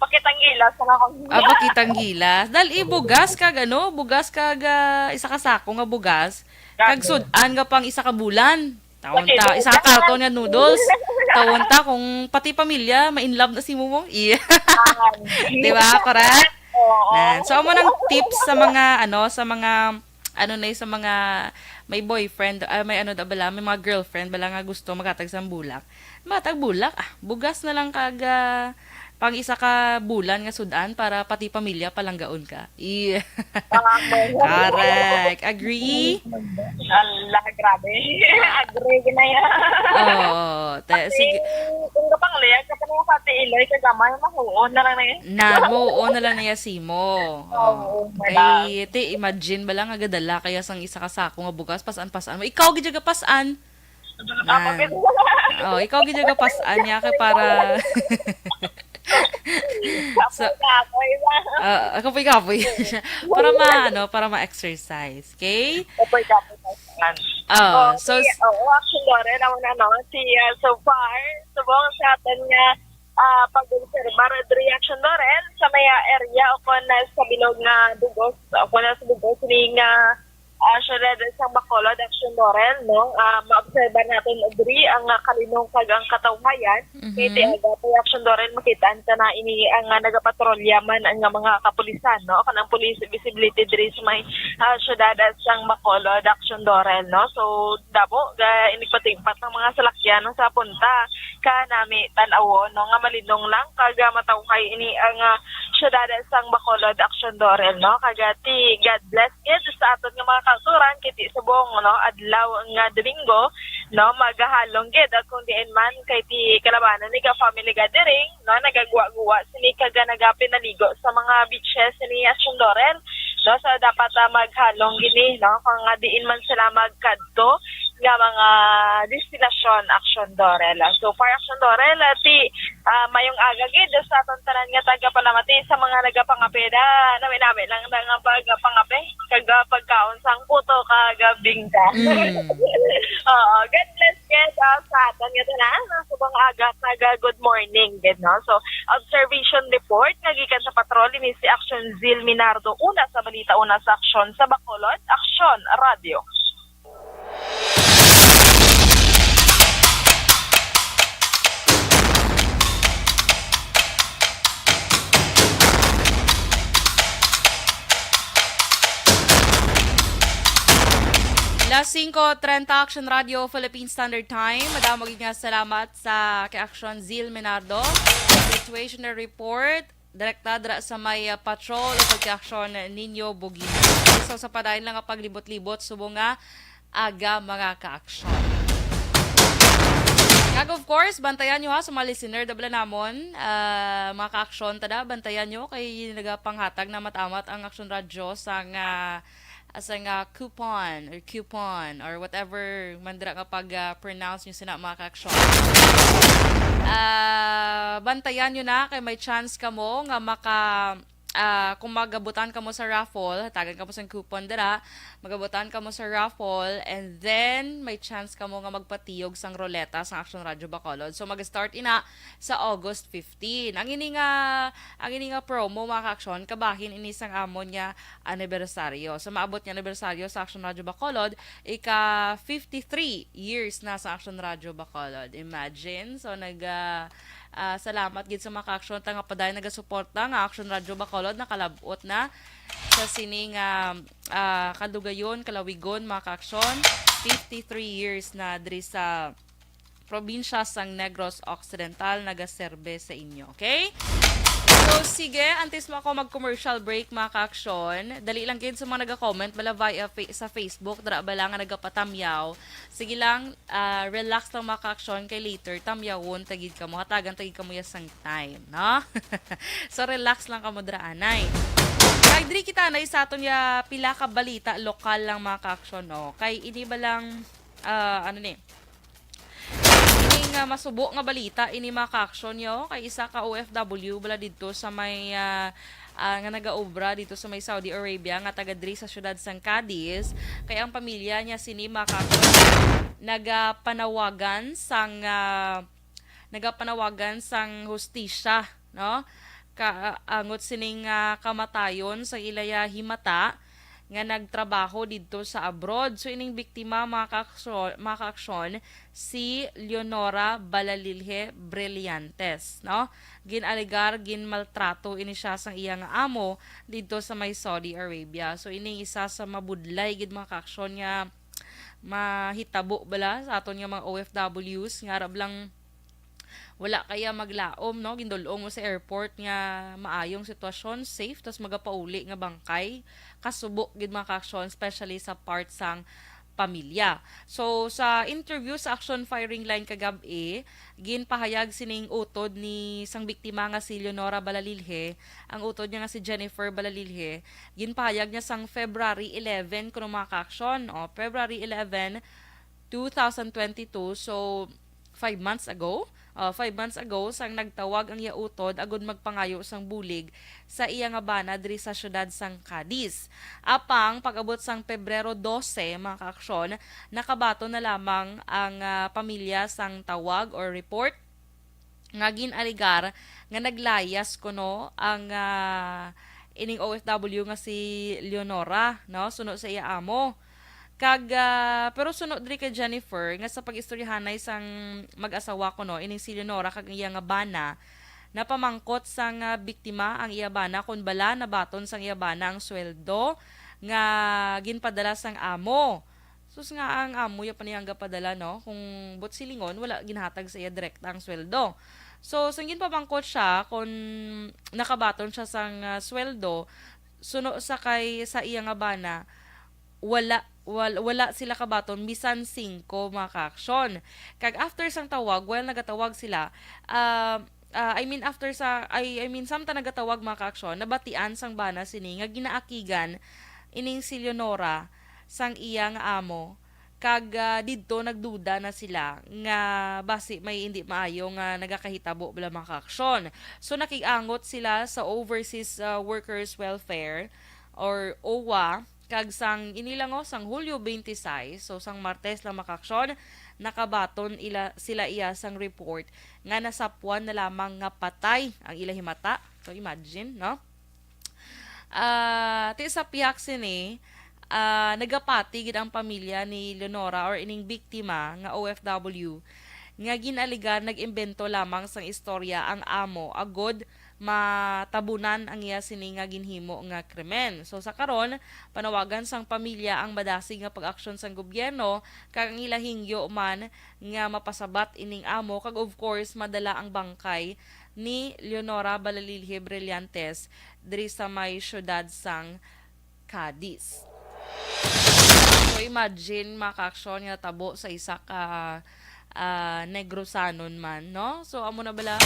Pakitang ilas na lang ko niya. Ah, pakitang gilas. Dahil ibugas kag ano, bugas kag ah, isa ka sako nga bugas. Kag sudan nga pang isa ka bulan. Tawon ta, isa ka karton nga noodles. Tawon ta kung pati pamilya ma-in love na si Mumong. Iya. Di ba? Correct? Oo. Nan. So, amo nang tips sa mga, ano, sa mga, ano na, sa mga may boyfriend, ah, may ano da bala, may mga girlfriend bala nga gusto maghatag sang bulak. Matag bulak, ah, bugas na lang kag, ah, pang isa ka bulan nga sud-an para pati pamilya palanggaon ka. Iya. Ah, okay. Correct. Agree? Ala, grabe. Agree na yan. Oo. Te-, Kasi, sige. Kung kapangliyag ka pa naman sa Ate Iloy, kagamay, mahuon na lang na yan. Na, mahuon na lang na yan, Simo. Oo, madam. Kay, te, imagine ba lang, nga gadala kaya sang isa ka sako nga bugas, pasan-pasan mo. Ikaw, gid, ga pasan. Ako, Nan. Oh, ikaw gid yung kapas-an niya kay para Sa kapoy-kapoy ba? Ah, kapoy-kapoy. Para ma-, ano, para ma-exercise, okay? Kapoy-kapoy na yan. Oh, Oh, so si, s- oo, actually, Loren, ako na, no? Si, ah, so far, subong sa aton nga, ah, pag-obserbar, reaction, Loren, sa may, ah, area o kung na sa bilog nga bugos, o kung na sa bugos ni nga ah, syudad sang Bacolod, Action Laurel, no? Ah, maobserba naton diri ang, ah, kalinong kag ang katawhayan. Mhm. Kay ti aga pa, Action Laurel, makitaan ta na ini ang, ah, nagapatrolya man ang, ah, mga kapulisan, no? Kanang police visibility diri sa may, ah, syudad sang Bacolod, Action Laurel, no? So, damo ga inigpatigpat ang mga salakyan sa punta ka nami tan-awon, no, nga malinong lang kag, ah, matawhay ini ang, ah, syudad sang Bacolod, Action Laurel, no? Kag, ah, ti God bless gid sa aton nga mga kauturan, kay ti subong, no, adlaw nga Domingo, no, magahalong gid, ah, kung diin man kay ti kalabanan ni ka family gathering, no, nagagwa-guwa sini kag, ah, nagapinaligo sa mga beaches ni Action Laurel, no, so dapat, ah, maghalong gini, no, kung, ah, diin man sila magkadto nga mga destinasyon, Action Laurel. So far, Action Laurel, ah, ti, ah, mayong aga gid sa aton tanan nga taga Palamati, sa mga nagapangape da, nami-nami lang na nga pagpangape, kag, ah, pagkaon sang puto kag bingka. Mm. Oo, God bless gid, ah, sa aton nga tanan, ah, subong aga kag, ah, good morning gid, no? So, observation report nga gikan sa patrol ni si Action Zil Minardo, una sa balita, una sa aksyon sa Bacolod, Aksyon Radio. Las singko treinta, Action Radio, Philippine Standard Time. Madamo gid nga salamat sa kay Action Zil Menardo. Situation report, direkta dira sa may, ah, patrol o pagka-action ninyo, Bugino. So, sa padayon lang nga paglibot-libot, subong nga aga, mga ka-action. Kag of course, bantayan nyo ha, sa mga listener, dabla namon, ah, mga ka-action, tada, bantayan nyo, kay nagapanghatag na matamat ang Action Radyo sa nga, sa nga coupon, or coupon, or whatever man dira nga pag, ah, pronounce nyo sina, mga ka-action. Ah, bantayan nyo na, kay may chance kamo nga maka, ah, kung magabutan kamo sa raffle, hatagan kamo sa coupon dira, magabutan kamo sa raffle, and then may chance kamo nga magpatiyog sang roleta sa Action Radyo Bacolod. So, mag-start ina sa August fifteen. Ang ini nga, ang ini nga promo, mga ka-action, kabahin ini sang amon nga anibersaryo. So, maabot nga anibersaryo sa Action Radyo Bacolod, ika fifty-three years na sa Action Radyo Bacolod. Imagine. So, nag, ah, ah, salamat gid sa mga ka-action ta nga padayon nagasuporta nga Action Radyo Bacolod nakalab-ot na sa sini nga, ah, kadugayon, kalawigon, mga ka-action. Fifty-three years na diri sa probinsya sang Negros Occidental nagaserbe sa inyo, okay? So, sige, antes mo ako mag-commercial break, mga ka-action, dali lang gid sa mga naga-comment bala via fa-, sa Facebook, dira bala nga nagapatamyaw. Sige lang, ah, relax lang, mga ka-action, kay later tamyawon ta gid kamo, hatagan ta gid kamo ya sang time, no? So, relax lang kamo dira, anay. Kay diri kita na sa aton ya pila ka balita lokal lang, mga ka-action, no? Kay ini ba lang, ah, ano ni? Ini nga masubo nga balita, ini, mga ka-action, yo, kay isa ka O F W bala didto sa may, ah, ah, nga nagaobra didto sa may Saudi Arabia nga taga diri sa siyudad sang Cadiz, kay ang pamilya niya sini, mga ka-action, nagapanawagan sang, ah, nagapanawagan sang hustisya, no? Ka-, angot sining, ah, kamatayon sa ilaya himata, nga nagtrabaho didto sa abroad. So, ining biktima, mga kaaksyon, mga kaaksyon, si Leonora Balalilhe Brillantes, no? Ginalegar, ginmaltrato ini siya sang iya nga amo didto sa may Saudi Arabia. So, ining isa sa mabudlay gid, mga kaaksyon, nga mahitabo bala sa aton nga mga O F Ws nga arab lang wala kaya maglaom, no? Gindul-ong mo sa airport nga maayong sitwasyon, safe, tas magapauli nga bangkay. Kasubo gid, mga kaaksyon, especially sa part sang pamilya. So, sa interview sa Action Firing Line kagab-i, ginpahayag sining utod ni sang biktima nga si Leonora Balalilhe, ang utod niya nga si Jennifer Balalilhe, ginpahayag niya sang February eleven kuno, mga kaaksyon. O, February eleven, two thousand twenty-two, so five months ago, uh, five months ago, sang nagtawag ang iya utod agud magpangayo sang bulig sa iya nga bana diri sa siyudad sang Cadiz. Apang pag-abot sang Pebrero dose, mga kaaksyon, nakabaton na lamang ang, ah, pamilya sang tawag or report nga gin-alegar nga naglayas kuno ang, ah, ining O F W nga si Leonora, no, suno sa iya amo. Kag, ah, pero suno diri kay Jennifer, nga sa pag-istoryahanay sang mag-asawa kuno, ining si Leonora kag ang iya nga bana, napamangkot sang, ah, biktima ang iya bana kon bala nabaton sang iya bana ang sweldo nga ginpadala sang amo. Sus, nga ang amo ya pa niya ang gapadala, no? Kung buot silingon, wala ginhatag sa iya direkta ang sweldo. So, sang ginpamangkot siya kung nakabaton siya sang, ah, sweldo, suno sa kay sa iya nga bana, wala, wal-, wala sila kabaton bisan singko, mga kaaksyon. Kag after sang tawag, while nagatawag sila, ah, ah, I mean, after sa, I, I mean, samtang nagatawag, mga kaaksyon, nabatian sang bana sini nga ginaakigan ining si Leonora sang iya nga amo, kag, ah, didto nagduda na sila nga basi may indi maayo nga nagakahitabo bala, mga kaaksyon. So, nakig-angot sila sa Overseas, ah, Workers Welfare or O W A, kag sang ini lang, oh, sang Hulyo twenty-six, so sang Martes lang, mga kaaksyon, nakabaton ila, sila iya sang report nga nasapwan na lamang nga patay ang ila himata. So, imagine, no? Ah, ti sa pihak sini, ah, nagapati gid ang pamilya ni Leonora or ining biktima nga O F W nga gin-alegar nag-imbento lamang sang istorya ang amo agud matabunan ang iya sini nga ginhimo nga krimen. So, sa karon, panawagan sang pamilya ang madasig nga pag-aksyon sang gobyerno kag ang ila hingyo man nga mapasabat ining amo kag, of course, madala ang bangkay ni Leonora Balalilhe Brillantes diri sa may siyudad sang Cadiz. So, imagine, mga kaaksyon, nga natabo sa isa ka, ah, Negrosanon man, no? So, amo na bala,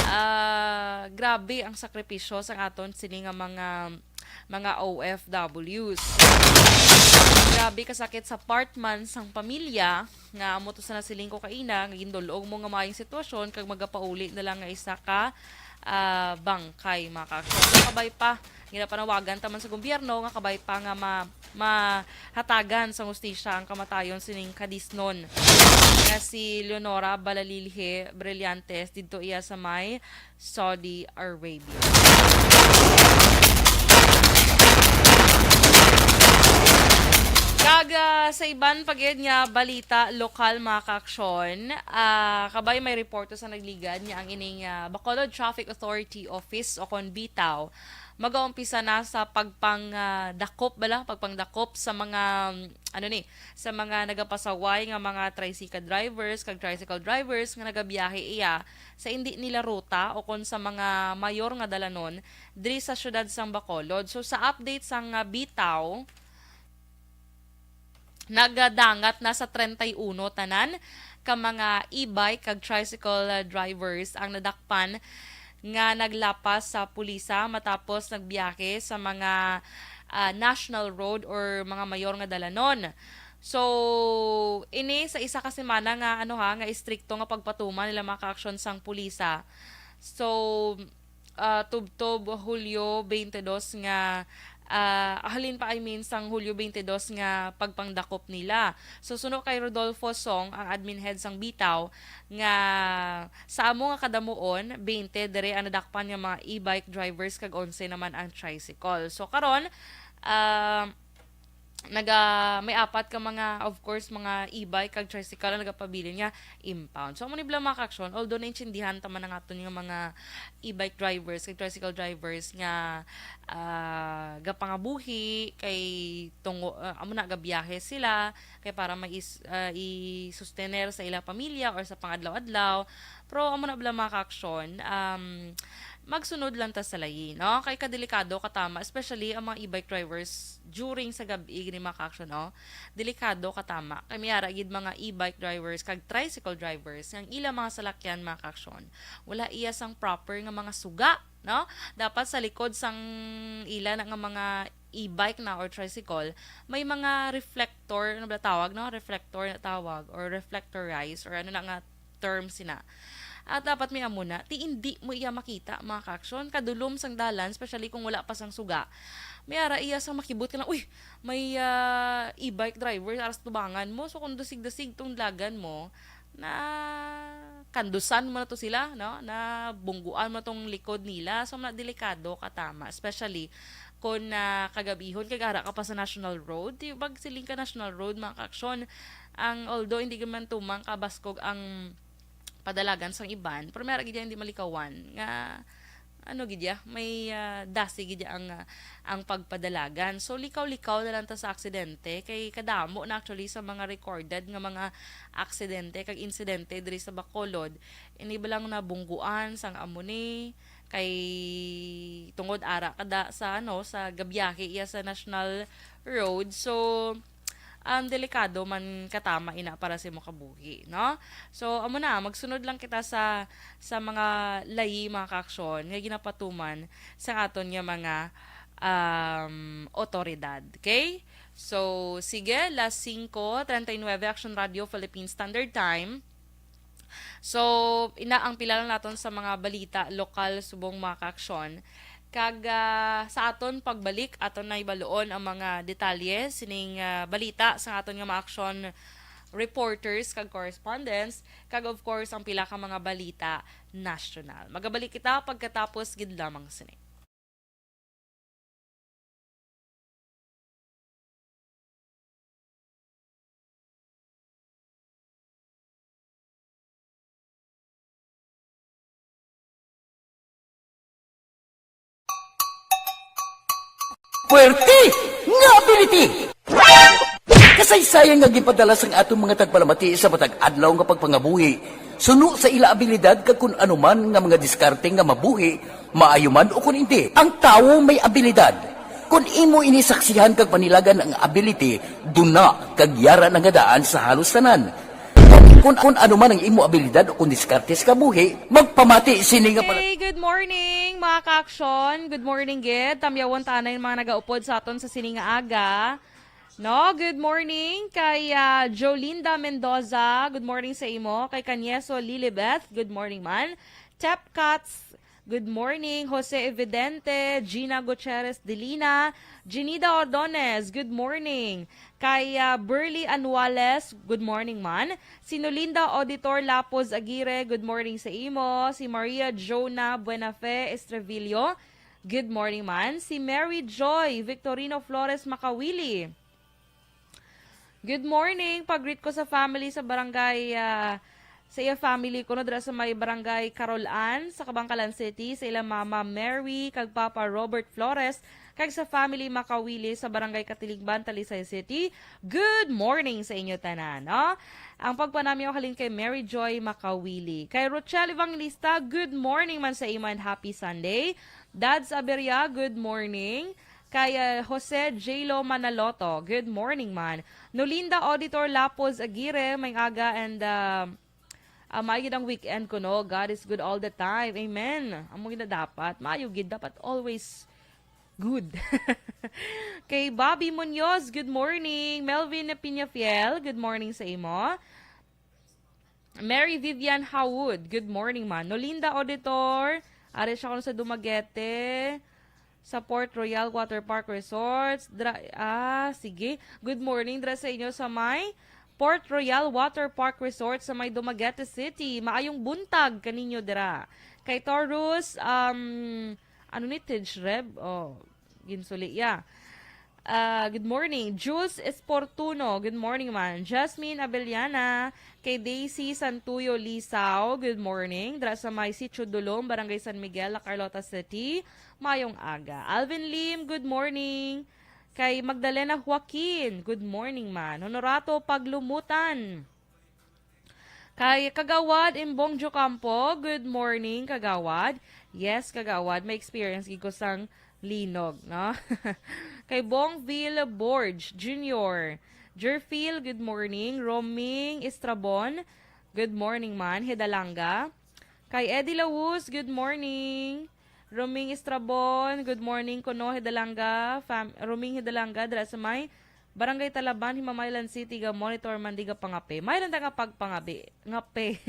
ah, grabe ang sakripisyo sang aton sini nga mga, mga O F Ws. Grabe kasakit sa part man sang pamilya, nga amo to sa nasiling ko kaina, nga gindul-ong mo nga maayong sitwasyon kag magapauli na lang nga isa ka, ah, bangkay, mga kaaksyon. So, kabay pa, ginapanawagan ta man sa gobyerno nga kabay pa nga ma-, mahatagan sang hustisya ang kamatayon sining Cadiznon nga si Leonora Balalilhe Brillantes didto iya sa may Saudi Arabia. Kag, ah, sa iban pa gid nga balita lokal, mga kaaksyon, ah, kabay may reporto sa nagligad nga ang ining, ah, Bacolod Traffic Authority Office o kon BTAO magaumpisa na sa pagpang, ah, dakop bala, pagpangdakop sa mga, mm, ano ni, sa mga nagapasaway nga mga tricycle drivers kag tricycle drivers nga nagabiyahe iya sa indi nila ruta o kon sa mga mayor nga dalanon diri sa siyudad sang Bacolod. So, sa update sang, ah, BTAO, nagadangat na sa treinta y uno tanan ka mga e-bike kag tricycle, ah, drivers ang nadakpan nga naglapas sa pulisa matapos nagbiyahe sa mga, ah, national road or mga mayor nga dalanon. So, ini sa isa ka semana nga, ano ha, nga istrikto nga pagpatuman nila mga kaaksyon sang pulisa. So, ah, tubtob Hulyo twenty-two nga, ah, halin pa, I mean, sang Hulyo twenty-two nga pagpangdakop nila. So, suno kay Rodolfo Song, ang admin head sang BTAO, nga sa amo nga kadamuon, twenty diri ang nadakpan nga mga e-bike drivers kag onse naman ang tricycle. So, karon, ah, naga-, may apat ka mga, of course, mga e-bike kag tricycle ang nagapabilin nga impound. So, amo ni bala, mga ka-aksyon, although naintindihan ta man ang aton nga mga e-bike drivers kag tricycle drivers nga, ah, gapangabuhi kay tungo-, ah, amo na, gabiyahe sila kay para mais-, ah, i-sustener sa ila pamilya or sa pangadlaw-adlaw. Pero amo na bala, mga ka-aksyon, um, magsunod lang ta sa layi, no? Kay kadelikado katama, especially ang mga e-bike drivers during sa gab-i, gini, mga ka-aksyon, no? Delikado katama. Kay may ara gid mga e-bike drivers kag tricycle drivers nga ang ilang mga salakyan, mga ka-aksyon, wala iya sang proper nga mga suga, no? Dapat sa likod sang ila na nga mga e-bike na or tricycle, may mga reflector, ano ba tawag, no? Reflector na tawag, or reflectorized, or ano na nga term sina. At dapat may amo na, ti hindi mo iya makita, mga ka-aksyon, kadulom sang dalan, especially kung wala pa sang suga. May ara iya sang makibot ka lang, "Uy, may, ah, e-bike driver ara sa tubangan mo." So, kung dasig-dasig tong dalagan mo, na kandusan mo na to sila, no? Na bungguan mo tong likod nila. So, na delikado katama, especially kung, ah, kagabihon kag ara ka pa sa National Road. Di ba, siling ka National Road, mga ka-aksyon, ang, although hindi man tumang kabaskog ang padalagan sang iban, pero may ara gid hindi malikawan nga ano gid ya, may, ah, dasi gid ya ang, ah, ang pagpadalagan. So, likaw-likaw na lang ta sa aksidente, kay kadamo na actually sa mga recorded nga mga aksidente kag insidente diri sa Bacolod. Ini ba lang nabungguan sang amo ni, kay tungod ara kada sa, ano, sa gabiyahe iya sa National Road. So, um, delikado man katama ina para sa imo kabuhi, no? So, amo na, magsunod lang kita sa, sa mga layi, mga ka-aksyon, nga ginapatuman sa aton nga mga, um, otoridad. Okay? So, sige, las singko treinta y nueve, Action Radio Philippine Standard Time. So, ina ang pila lang naton sa mga balita lokal subong, mga ka-aksyon. Kag, ah, sa aton pagbalik, aton na ibaluon ang mga detalye sining, ah, balita sa aton nga mga aksyon reporters kag correspondents, kag of course, ang pila ka mga balita nasyonal. Magabalik kita pagkatapos gid lamang sini. Puwerte nga ability! Kasaysayan nga ginpadala sang atong mga tagpalamati sa matag adlaw nga pagpangabuhi, suno sa ila abilidad kag kun ano man nga mga diskarte nga mabuhi, maayo man o kun indi. Ang tawo may abilidad. Kun imo ini saksihan kag panilagan ang ability, duna kag yara na nga daan sa halos tanan. Kun, kun ano man ang imo abilidad o kun diskarte sa kabuhi, magpamati sini nga pala- Hey, good morning, mga ka-aksyon. Good morning, gid. Tamyawon ta anay mga nagaupod sa aton sa sini nga aga. No, good morning kay, ah, Jolinda Mendoza. Good morning sa imo. Kay Canyeso Lilibeth, good morning man. Tep Cats, good morning. Jose Evidente, Gina Gutierrez Delina, Jinida Ordonez, good morning. Kay, ah, Burley Anuales, good morning man. Si Nolinda Auditor Lapos Aguirre, good morning sa imo. Si Maria Jonah Buenafe Estrevillo, good morning man. Si Mary Joy Victorino Flores Makawili, good morning. Pag-greet ko sa family sa barangay, ah, sa iya family kuno dira sa may barangay Carol Ann sa Kabankalan City, sa ila mama Mary kag papa Robert Flores, kag sa family Makawili sa barangay Katilingban, Talisay City. Good morning sa inyo tanan, no? Ang pagpanamyaw halin kay Mary Joy Makawili. Kay Rochelle Evangelista, good morning man sa imo and happy Sunday. Dads Aberia, good morning. Kay, ah, Jose J Lo Manaloto, good morning man. Nolinda Auditor Lapos Aguirre, may aga and, ah, ah, maayo gid ang weekend kuno. God is good all the time. Amen. Amo gid na dapat. Maayo gid, dapat always good. Kay Bobby Munoz, good morning. Melvin Piñafiel, good morning sa imo. Mary Vivian Howard, good morning man. Nolinda Auditor, ari siya kuno sa Dumaguete, sa Port Royal Water Park Resorts. Dra-, ah, sige. Good morning dra sa inyo sa may Port Royal Water Park Resort sa may Dumaguete City. Maayong buntag kaninyo dira. Kay Taurus, um, ano ni, Tijreb? Oh, ginsuli ya. Ah, good morning. Jules Esportuno, good morning man. Jasmine Abellana, kay Daisy Santuyo Lisao, good morning. Dra sa may Sitio Dulom, Barangay San Miguel, La Carlota City. Mayong aga. Alvin Lim, good morning. Kay Magdalena Joaquin, good morning man. Honorato Paglumutan. Kay Kagawad Imbong Jocampo, good morning, Kagawad. Yes, Kagawad, may experience gid ko sang linog, no? Kay Bongville Borge Junior, Jerfil, good morning. Roming Estrabon, good morning man. Hidalanga. Kay Eddie Lawus, good morning. Roming Estrabon, good morning kuno, Hidalanga. Fam-, Roming Hidalanga, dira sa may Barangay Talaban, Himamaylan City, ga monitor man di ga pangape. May lang ta nga pagpangabi, ngape.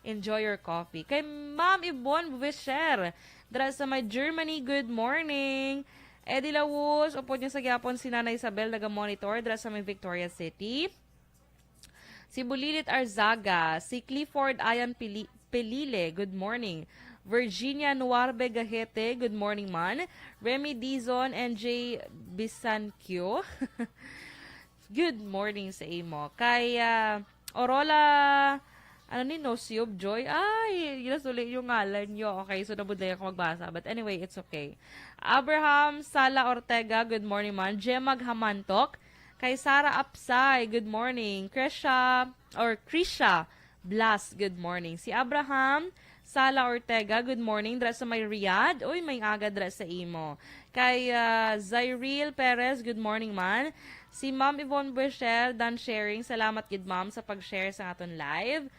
Enjoy your coffee. Kay Ma'am Yvonne Wisher, dira sa may Germany, good morning. Eddie Lawus, upod niya sa gyapon si Nanay Isabel, naga-monitor, dira sa may Victoria City. Si Bulilit Arzaga, si Clifford Ayan Pili-, Pelile, good morning. Virginia Nuarbe Gahete, good morning man. Remy Dizon, N J Bisanquio, good morning sa imo. Kay, ah, Orola, ano ni, Nosiob Joy? Ay, ginasuli yung ngalan nyo. Okay, so nabudlay ako magbasa. But anyway, it's okay. Abraham Sala Ortega, good morning man. Gemma Hamantok. Kay Sara Apsay, good morning. Krisha, or Krisha Blas, good morning. Si Abraham Sala Ortega, good morning. Dra sa may Riyadh. Uy, may aga dra sa imo. Kay, ah, Zairil Perez, good morning man. Si Ma'am Yvonne Buesher, done sharing. Salamat gid, ma'am, sa pag-share sa aton live.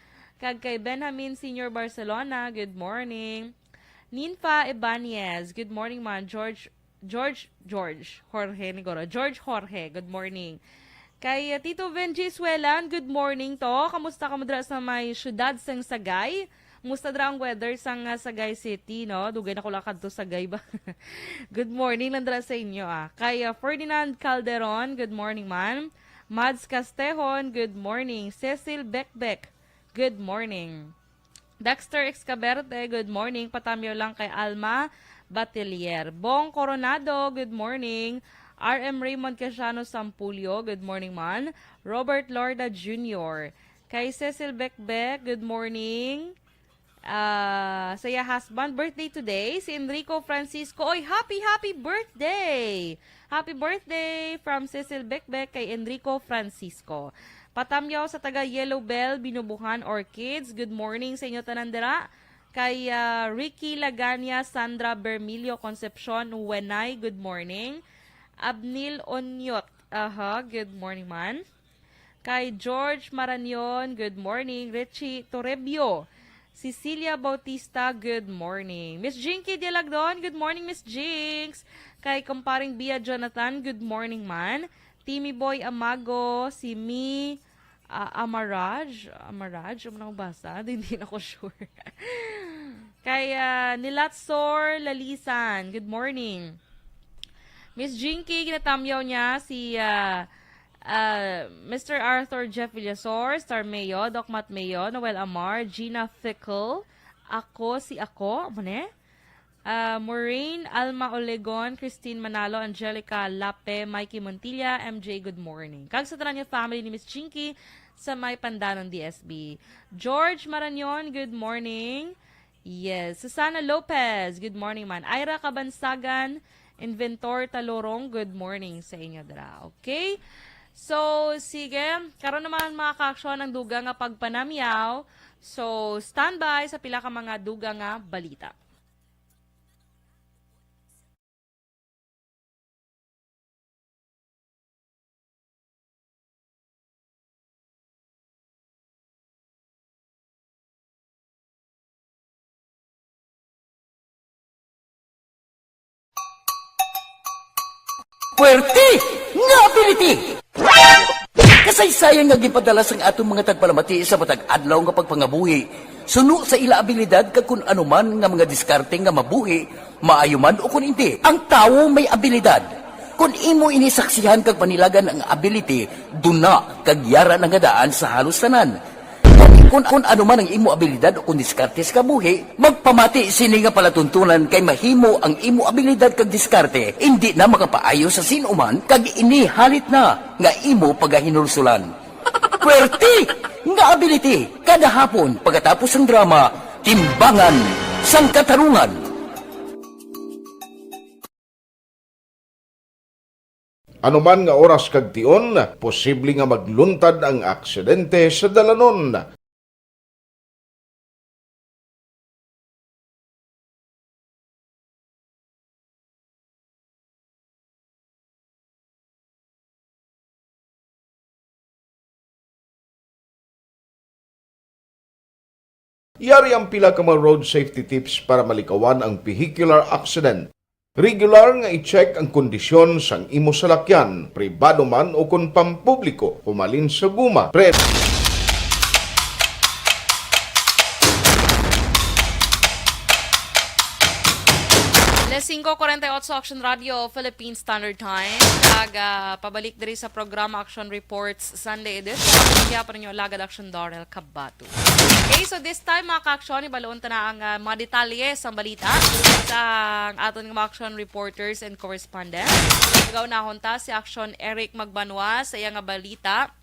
Kag kay Benjamin Senior Barcelona, good morning. Ninfa Ibanez, good morning man. George, George, George, Jorge Nigoro. George Jorge, good morning. Kay, uh, Tito Benji Suelan, good morning to. Kamusta ka mo dira sa may siyudad sang Sagay? Musta dira ang weather sang, uh, Sagay City, no? Dugay na ko lang kadto Sagay ba? Good morning lang dira sa inyo, ah. Kay, uh, Ferdinand Calderon, good morning man. Mads Castehon, good morning. Cecil Bekbek, good morning. Dexter Excaberte, good morning. Patamyaw lang kay Alma Batilier. Bong Coronado, good morning. R M Raymond Casiano Sampulio, good morning man. Robert Lorda Junior. Kay Cecil Bekbek, good morning. Ah, sa iya husband, birthday today, si Enrico Francisco. Oy, happy, happy birthday! Happy birthday from Cecil Bekbek kay Enrico Francisco. Patamyaw sa taga Yellow Bell, Binubuhan Orchids. Good morning sa inyo tanan dira. Kay, ah, Ricky Lagania, Sandra Bermilio Concepcion, Wenay, good morning. Abnil Onyot, aha, good morning man. Kay George Marañon, good morning. Richie Torrebio, Cecilia Bautista, good morning. Miss Jinky Dialagdon, good morning, Miss Jinx. Kay kumparing Bia Jonathan, good morning man. Timmy Boy Amago, si Mi, ah, Amaraj, Amaraj, ano na basa? Hindi na ko sure. Kay, ah, Nilatsor Lalisan, good morning. Miss Jinky, ginatamyaw niya si, ah, ah, Mister Arthur Jeff Villasor, Star Mayo, Doc Matt Mayo, Noel Amar, Gina Fickle, ako si ako, mo ne? Ah, Maureen, Alma Olegon, Christine Manalo, Angelica Lape, Mikey Montilla, M J, good morning. Kag sa tanan nga family ni Miss Jinky sa may Pandanon, D S B. George Marañon, good morning. Yes. Susana Lopez, good morning man. Ira Kabansagan, Inventor Talurong, good morning sa inyo dira. Okay? So, sige. Karon naman, mga kaaksyon, ang dugang nga pagpanamyaw. So, standby sa pila ka mga dugang nga balita. Puwerte nga ability! Kasaysayan nga ginpadala sang aton mga tagpalamati sa matag adlaw nga pagpangabuhi, suno sa ila abilidad kag kun ano man nga mga diskarte nga mabuhi, maayo man o kun indi. Ang tawo may abilidad. Kun imo ini saksihan kag panilagan ang ability, duna kag yara na nga daan sa halos tanan. Kag Kung, kung ano man ang imo abilidad o kung diskarte sa kabuhi, magpamati sini nga palatuntunan, kay mahimo ang imo abilidad kag diskarte indi na makapaayo sa sin-o man, kag ini halit na nga imo pagahinulsulan. Pwerte nga ability, kada hapon pagkatapos sang drama, Timbangan sang Katarungan. Ano man nga oras kag tion, posible nga magluntad ang aksidente sa dalanon. Yari ang pila ka mga road safety tips para malikawan ang vehicular accident. Regular nga i-check ang kondisyon sang imo salakyan, pribado man o kon pampubliko, humalin sa guma, pre- Alas singko kuwarenta y otso, Action Radio, Philippine Standard Time. Kag, ah, pabalik diri sa programa Action Reports Sunday Edition. Kaya pa ninyo lagad Action Dorel Kabato. Okay, so this time, mga ka-aksyon, ibaloon ta na ang, ah, mga detalye sang balita sang aton nga mga action reporters and correspondents. Nagaunahon ta si Action Eric Magbanwa sa iya nga balita.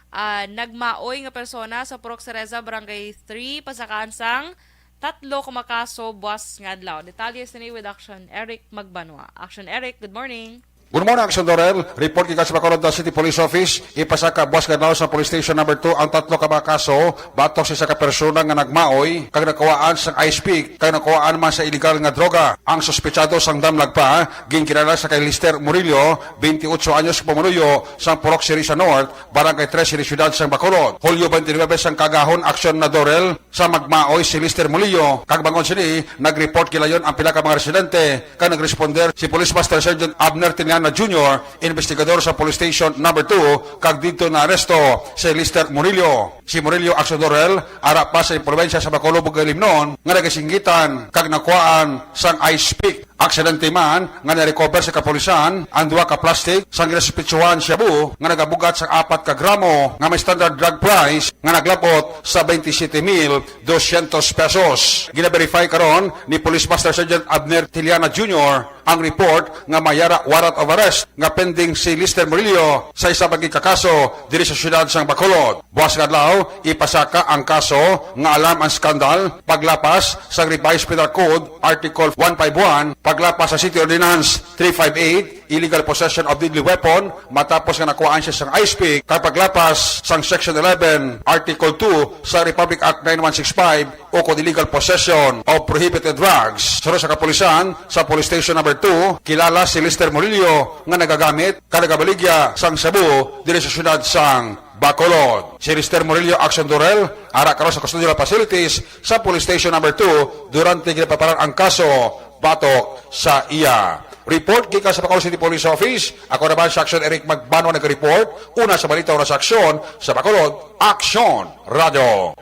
Ah, nagmaoy nga persona sa Purok Cereza, Barangay three, pasakaan sang tatlo ka mga kaso buas nga adlaw. Detalye sini with Action Eric Magbanwa. Action Eric, good morning. Good morning, Action Dorel. Report gikan sa Bacolod City Police Office. Ipasaka buas nga adlaw sa Police Station Number two ang tatlo ka mga kaso batok sa isa ka persona nga nagmaoy kag nakuhaan sang ice pick kag nakuhaan man sa iligal nga droga. Ang suspetsado sang damlag pa, ginkilala sa kay Lester Murillo, twenty-eight anyos, pumuluyo sang Purok Cereza North, Barangay Tres, Siyudad sang Bacolod. Hulyo twenty-nine sang kaagahon, aksyon na, Dorel, sa magmaoy si Lester Murillo, kag bangod sini, nag-report gilayon ang pila ka mga residente, kag nag-responder si Police Master Sergeant Abner Tiliana Junior, investigador sa Police Station Number two, kag didto naaresto si Lester Murillo. Si Murillo, Action Dorel, ara pa sa probinsya sa Bacolod, Bugalimnon, nga nagasinggitan kag nakuhaan sang ice pick. Aksidente man nga na-recover sa kapulisan ang duha ka plastic sang ginasuspetsuhan shabu nga nagabugat sang apat ka gramo nga may standard drug price nga naglabot sa twenty-seven mil doscientos pesos. Gina-verify karon ni Police Master Sergeant Abner Tiliana Junior ang report nga may ara warrant of arrest nga pending si Lester Murillo sa isa pa gid ka kaso diri sa siyudad sang Bacolod. Buas nga adlaw, ipasaka ang kaso nga alarm and scandal, paglapas sa Revised Penal Code Article one five one, paglapas sa City Ordinance three five eight, illegal possession of deadly weapon, matapos nga nakuhaan siya sang ice pick, kag paglapas sang Section eleven, Article two sa Republic Act nine one six five, o kon illegal possession of prohibited drugs. Suno sa kapulisan, sa Police Station Number two, kilala si Lester Murillo nga nagagamit kag nagabaligya sang shabu diri sa siyudad sang Bacolod. Si Lester Murillo, Action Dorel, ara karon sa custodial facilities sa Police Station Number two durante ginapaparan ang kaso batok sa iya. Report gikan sa Bacolod City Police Office. Ako naman si Action Eric Magbanwa nag-report. Una sa balita, una sa aksyon, sa Bacolod, Action Radio.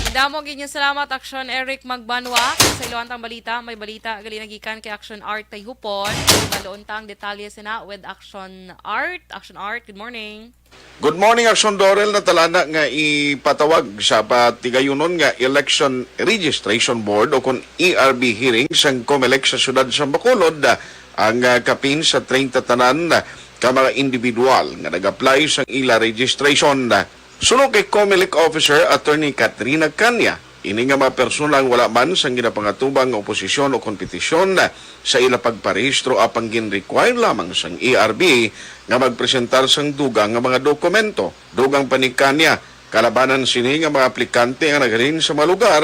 Damo gid nga salamat, Action Eric Magbanwa. Sa iluwantang balita, may balita gali nagikan kay Action Art Tayhupon. Baloon ta ang detalye sina with Action Art. Action Art, good morning. Good morning, Action Dorel. Natalana nga ipatawag sa patigayunon nga Election Registration Board o kon E R B hearing sang Comelec sa siyudad sa Bacolod ang, ah, kapin sa treinta tanan ka mga individual nga nag-apply sang ila registration. Suno kay Comelec Officer Attorney Katrina Cania, ini nga mga persona ang wala man sang ginapangatubang nga oposisyon o kompetisyon sa ila pagparehistro, apang gin-require lamang sang E R B nga magpresentar sang dugang nga mga dokumento. Dugang pa ni Cania, kalabanan sini nga mga aplikante ang naghalin sa mga lugar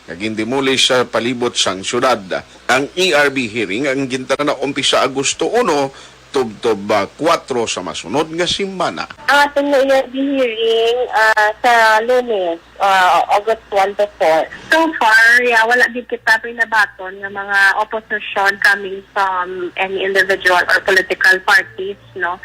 nga gindemolish sa palibot sang syudad. Ang E R B hearing ang gintanan na umpisa Agosto uno, tubtob, ah, kuwatro sa masunod nga semana. Ang aton nga E R B hearing, ah, sa Lunes, ah, August one to four. So far, yeah, wala gid kita pinabaton nga mga opposition coming from any individual or political parties, no,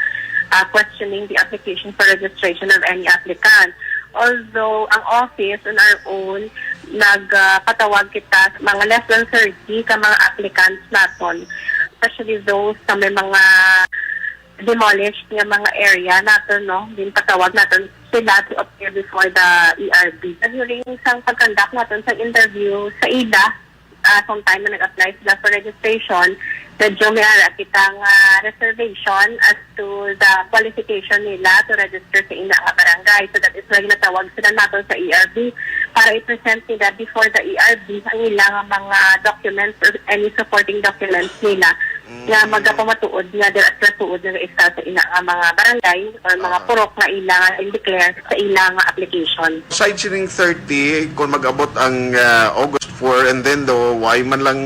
ah, questioning the application for registration of any applicant. Although ang office on our own, nagpatawag kita sa mga less than thirty ka mga applicants naton, especially those sa may mga demolished nga mga area naton, no? Ginpatawag naton sila to appear before the E R B. During sang pag-conduct naton sa interview sa ila, ah, sometime na nag-apply sila for registration, medyo may ara kita nga reservation as to the qualification nila to register sa ila nga barangay. So that is why natawag sila naton sa E R B para i-present nila before the E R B ang ila nga mga documents or any supporting documents nila nga magapamatuod nga dira sila tuod nga nag-install sa ila nga mga barangay or mga purok nga ila nga in-declare sa ila nga application. Aside sining thirty, kung mag-abot ang, ah, August four, and then do, why man lang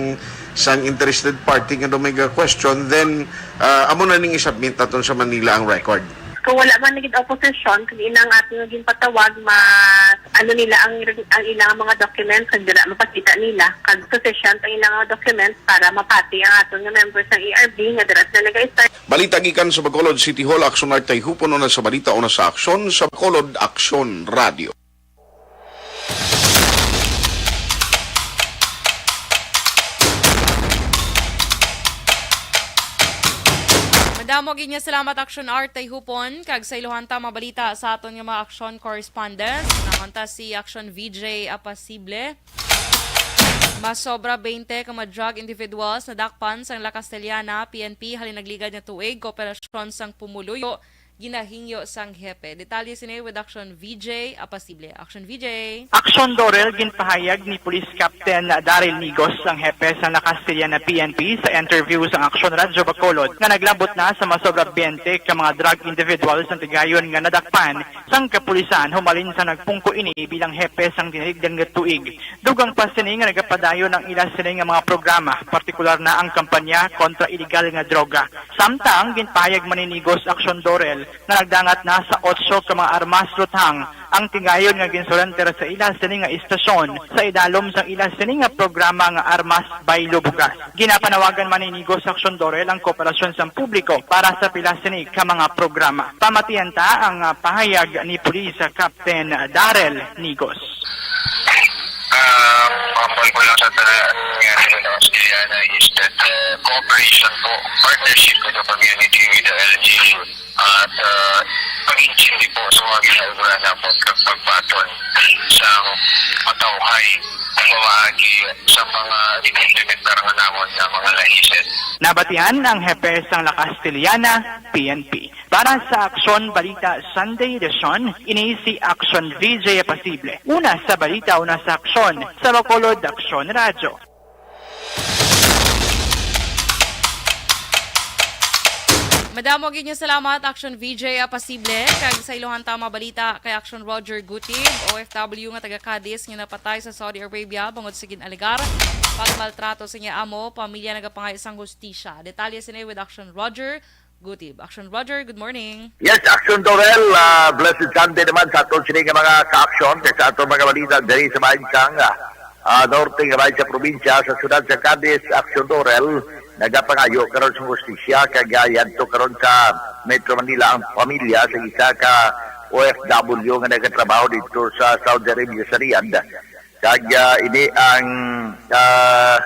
sang interested party nga do may question, then, ah, amo na ning i-submit naton sa Manila ang record. Kung wala man naging opposition, kag inang ato nga ginpatawag, ma-, ano nila ang, ang ilang mga documents, kag dira mapakita nila, kag sufficient ang ilang mga documents para mapati ang aton nga members sang E R B nga dira sila nag-start. Balita gikan sa Bacolod City Hall, Aksyon Art Tayhupon, una sa balita, una sa aksyon sa Bacolod Aksyon Radio. Madamo gid nga salamat, Action Art Tayhupon. Kag sa iluhan ta mabalita sa aton nga mga action correspondents, nahon ta si Action V J Apasible. Masobra twenty ka mga drug individuals nadakpan sang La Castellana P N P halin nagligad nga tuig, kooperasyon sang pumuluyo ginahingyo sang hepe. Detalye sini with Action V J Apasible. Action V J. Action Dorel, ginpahayag ni Police Captain Daryl Nigos, ang hepe sang La Castellana P N P, sa interview sang Action Radyo Bacolod nga naglabot na sa masobra twenty ka mga drug individuals ang tigayon nga nadakpan sang kapulisan humalin sa nagpungko ini bilang hepe sang tiniligdan nga tuig. Dugang pa sini nga nagapadayon ang ila sini nga mga programa, partikular na ang kampanya kontra iligal nga droga. Samtang ginpahayag man ni Nigos Action Dorel nga nagdangat na sa otso ka mga armas luthang ang tigayon nga ginsurrender sa ila sini nga istasyon sa idalom sang ila sini nga programa nga Armas Baylo Bugas. Ginapanawagan man ni Nigos Action Dorel ang kooperasyon sang publiko para sa pila sini ka mga programa. Pamatian ta ang, ah, pahayag ni Police Captain Daryl Nigos. Ah, pangambal ko lang sa tanan nga sa Australia na is that, uh, cooperation po, partnership with the community, with the L G U, at, uh, pag-intindi po sa mga ginagawa na po kag pagbaton sa matawhay sa pamaagi sa mga ginaimplementar nga namon nga mga lahisan. Nabatian ang hepe sang La Castellana P N P. Para sa Aksyon Balita Sunday Edition, ini si Aksyon V J Pasible. Una sa balita, una sa aksyon, sa Bacolod Aksyon Radyo. Madamo gid nga salamat, Aksyon V J Pasible. Kag sa iluhan ta mabalita kay Aksyon Roger Gutib, O F W nga taga Cadiz nga napatay sa Saudi Arabia bangod sa gin-alegar pagmaltrato sa iya amo, pamilya nagapangayo sang hustisya. Detalye sini with Aksyon Roger Gutib. Action Roger, good morning. Yes, Action Dorel, ah, blessed Sunday naman sa aton sini nga mga ka-aksyon, kay sa aton mga balita diri sa bahin sang, ah, ah, norte nga bahin sa probinsya, sa siyudad sa Cadiz, Action Dorel, nagapangayo karon sa hustisya kag, ah, yadto karon sa Metro Manila ang pamilya sa isa ka O F W nga nagatrabaho dito sa Saudi Arabia, sa Riyadh. Kag, ah, ini ang, ah,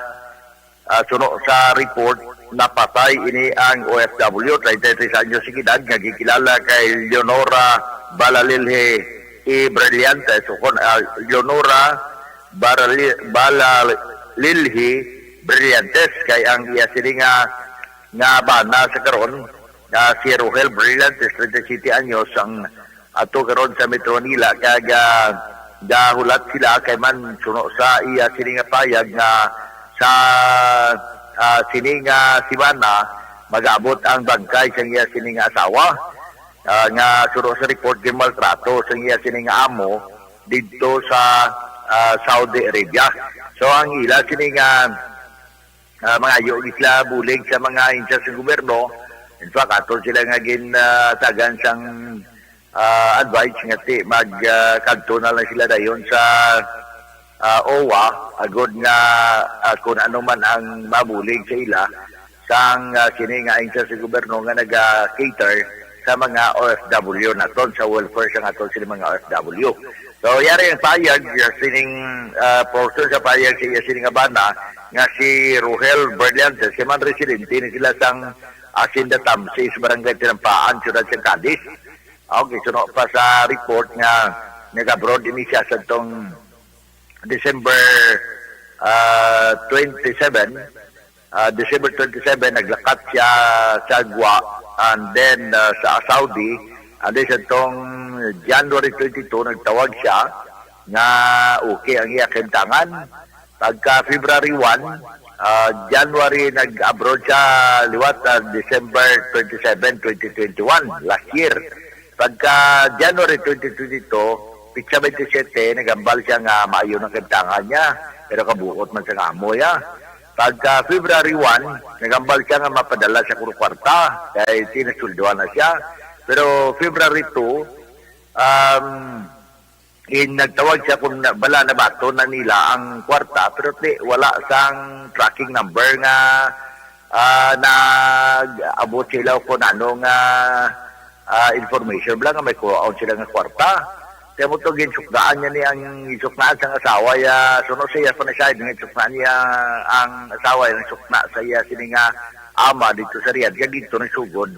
Ah, suno sa report, napatay ini ang O F W, treinta y tres anyos ang edad, nga gikilala kay Leonora Balalilhe E. Brillantes, o kon, ah, Leonora Barali-, Balalilhe Brillantes, kay ang iya sini nga, nga bana sa karon, nga si Rohel Brillantes, treinta y siete anyos, ang ato karon sa Metro Manila, kag, ah, gahulat sila kay man suno sa iya sini nga payag nga sa, ah, sini nga semana mag-abot ang bangkay sa iya sini nga asawa, ah, nga suno sa report ginmaltrato sa iya sini nga amo didto sa, ah, Saudi Arabia. So ang ila sini nga, ah, mangayo gid sila bulig sa mga ahensya sa gobyerno. In fact, ato sila nga gin, ah, tagan sang ah, advice nga ti mag, ah, kadto na lang sila dayon sa, ah, O W A, agod nga, ah, kung ano man ang mabulig sa ila, sang, ah, kini nga ahensya sa gobyerno nga naga-cater sa mga O F W naton, sa welfare sa aton sini mga O F W. So, yari ang payag, ah, sining, ah, portion sa payag sa iya sini nga bana nga si Rohel Berliantes, si man residente ni sila sang Hacienda Tamsis, Barangay Tinampaan, Siyudad sa Cadiz. Okay, suno pa sa report nga nag-abroad ini siya sa tong December, ah, twenty-seven, ah, December twenty-seven, naglakat siya sa Guam, and then, ah, sa Saudi, and then sa tong January twenty-two, nagtawag siya nga okay ang iya kahimtangan. Pagka February one, ah, January, nag-abroad siya liwat, ah, December twenty-seven, twenty twenty-one, last year. Pagka January twenty twenty-two, pitsa twenty-seven, nagambal siya nga maayo ang kahimtangan niya, pero kabuot man sa nga amo niya. Pagka February one, nagambal siya nga mapadala siya kung kwarta, kay tinasulduhan na siya. Pero February two, um, in, nagtawag siya kung na, bala nabaton na nila ang kwarta, pero ti, wala sang tracking number nga, ah, nag-abot sila kung ano nga, ah, information bala nga may kuhaon sila nga kwarta. Kaya mo to, ginsuknaan niya ni ang ginsuknaan sang asawa ya, suno sa iya pa na siya, ginsuknaan niya ang asawa, ang sukna sa iya sini nga ama dito sa Riyadh, kag dito nagsugod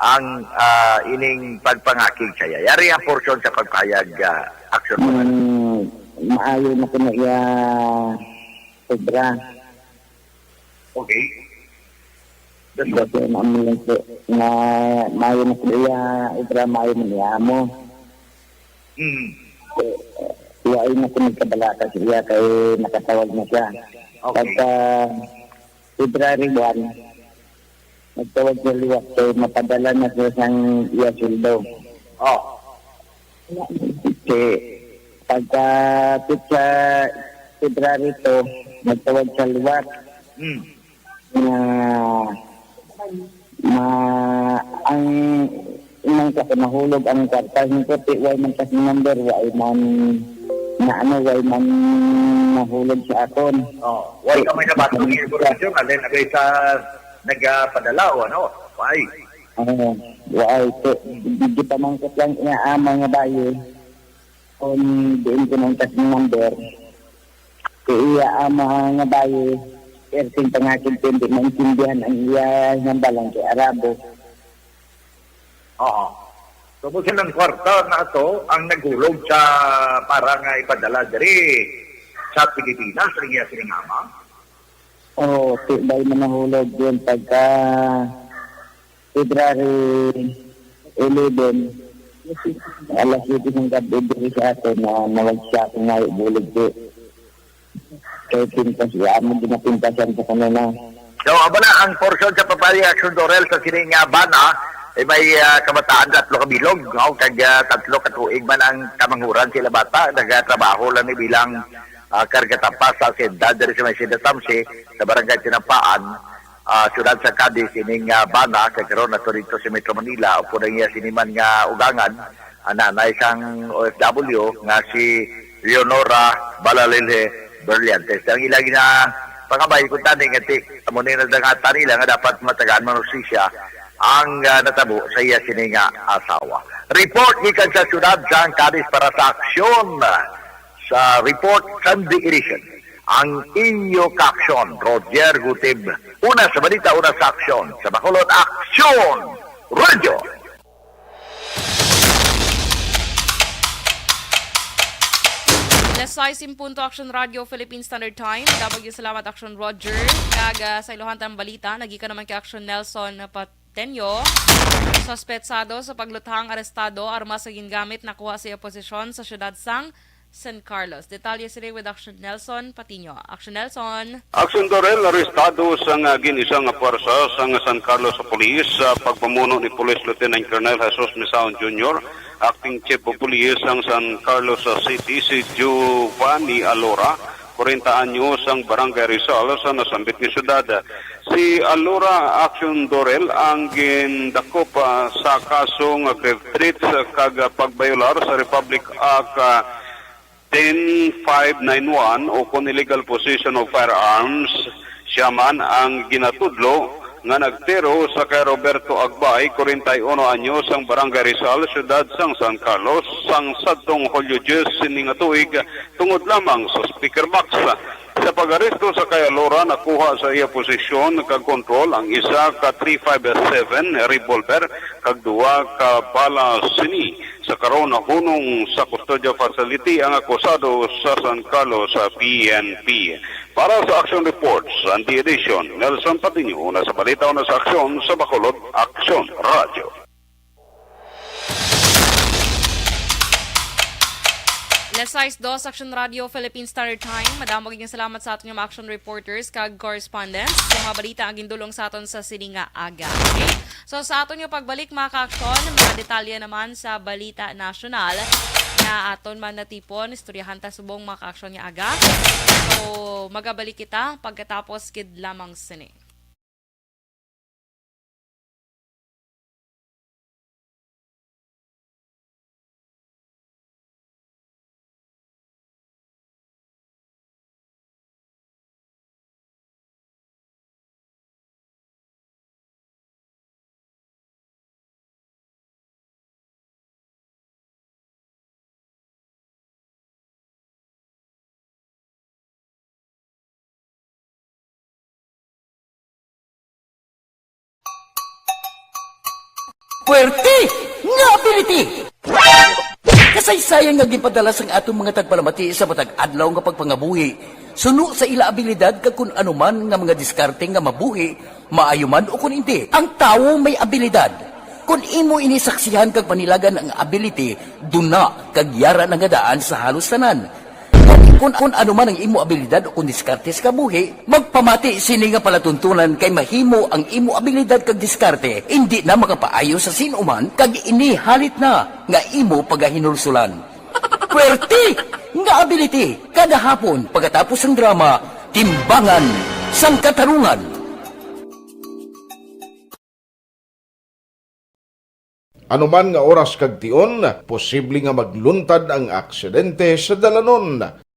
ang, ah, ining pagpangakig sa iya. Yari ang portion sa pagpayag, ah, action. Mm, maayo na ko na iya obra. Okay. That's good. Kasi naman lang po na maayo na ko iya obra, maayo man iya amo. Mm. Eh, wala na ko nagkabalaka sa iya kay nakatawag na siya. Okay. Pagka February one, nagtawag siya liwat kay mapadala na siya sang iya sweldo. Oh. Kay pagka pitsa February two, nagtawag siya liwat. Hmm. Nga ma-, ang, nang sa nahulog ang kwarta, hindi ko ti-, why man kasi number, why man na ano, why man nahulog sa akon. Oh, why ka may nabato ng impormasyon? Alin, agay sa nagpadala o ano? Why? Oo, why? Ti, di, di pamangkot lang iya ama nga bayi. Kung diin ko nang kasi number, ti iya ama nga bayi, perting pangakit ko, hindi maintindihan ang iya hinambalan kay Arabo. Oo. So, mo silang kwarta na to ang naghulog sa para nga ipadala diri sa Pilipinas, ang iya sining ama? Oo, ti, bay man nahulog yun pagka February eleven, alas siyete ng gabi diri sa aton na nawag siya akong ngayo bulig di. Kay pintas, iya mo ginapintasan sa kanila. So, amo na ang portion sa Papaya Action Dorel sa sining nga bana, eh, may, ah, kabataan, tatlo ka bilog, no? Kag, ah, tatlo ka tuig man ang kamanghuran sila bata, nagatrabaho lang ni bilang, ah, kargatapas sa senda diri sa may Senda Tamsi, sa Barangay Tinampaan, ah, siyudad sa Cadiz, ining, ah, bana, kay karon nato dito sa Metro Manila, upod ang iya siniman nga ugangan, ang nanay sang O F W nga si Leonora Balalilhe Berliantes. Ang ila ginapangabay kung tani nga ti, amo ni nadangatan nila nga dapat matagaan man hustisya ang, ah, natabo sa iya sini nga asawa. Report gikan sa siyudad sang Cadiz para sa Aksyon, sa Report Sunday Edition. Ang inyo kaaksyon, Roger Gutib. Una sa balita, una sa aksyon. Sa Bacolod, Aksyon Radio. Alas sais en punto, Action Radio, Philippine Standard Time. Madamo gid salamat, Action Roger. Kag, ah, sa ilohan tang balita, nagikan naman kay Action Nelson Patenyo. Suspetsado sa pagluthang arestado, armas nga gingamit nakuha sa iya posisyon sa siyudad sang San Carlos. Detalye sini with Action Nelson Patinyo. Action Nelson. Action Dorel, arestado sang, ah, gin-isa nga pwersa sang San Carlos Police sa pagpamuno ni Police Lieutenant Colonel Jesus Misaon Junior, Acting Chief of Police sang San Carlos, ah, City, si Giovanni Alora, kwarenta anyos, sang Barangay Rizal sa nasambit nga syudad. Si Alora, Action Dorel, ang gindakop, ah, sa kaso nga grave threats kag, ah, pagbayolar sa Republic Act, ah, ten five nine one o kon illegal possession of firearms. Siya man ang ginatudlo nga nagtiro sa kay Roberto Agbay, kwarenta y uno anyos, sang Barangay Rizal, siyudad sang San Carlos, sang sadtong Hulyo diyes sini nga tuig, tungod lamang sa speaker box. Sa Sa pag-aresto sa kay Alora, nakuha sa iya posisyon kag kontrol ang isa ka three five seven revolver kag duha ka bala. Sini sa karon nahunong sa custodial facility ang akusado sa San Carlos sa P N P. Para sa Action Report, Sunday Edition, Nelson Patiño, una sa balita, una sa aksyon, sa Bacolod, Aksyon Radio. Alas sais dos, Action Radio, Philippine Standard Time. Madamo gid nga salamat sa aton nga mga action reporters kag correspondents sa mga balita ang gindulong sa aton sa sini nga aga. Okay? So, sa aton nga pagbalik, mga ka-aksyon, mga detalye naman sa balita nasyonal na aton man natipon, istoryahan ta subong, mga ka-aksyon, nga aga. So, magabalik kita pagkatapos gid lamang sini. Puwerte nga ability! Kasaysayan nga ginpadala sang aton mga tagpalamati sa matag adlaw nga pagpangabuhi. Suno sa ila abilidad kag kun ano man nga mga diskarte nga mabuhi, maayo man o kun indi, ang tawo may abilidad. Kon imo ini saksihan kag panilagan ang ability, duna kag yara na nga daan sa halos tanan. Kon, kon ano man ang imo abilidad o kon diskarte sa kabuhi, magpamati sini nga palatuntunan kay mahimo ang imo abilidad kag diskarte indi na makapaayo sa sin-o man kag ini halit na nga imo pagahinulsulan. Puwerte nga ability! Kada hapon, pagkatapos sang drama, Timbangan sang Katarungan. Ano man nga oras kag tion, posible nga magluntad ang aksidente sa dalanon.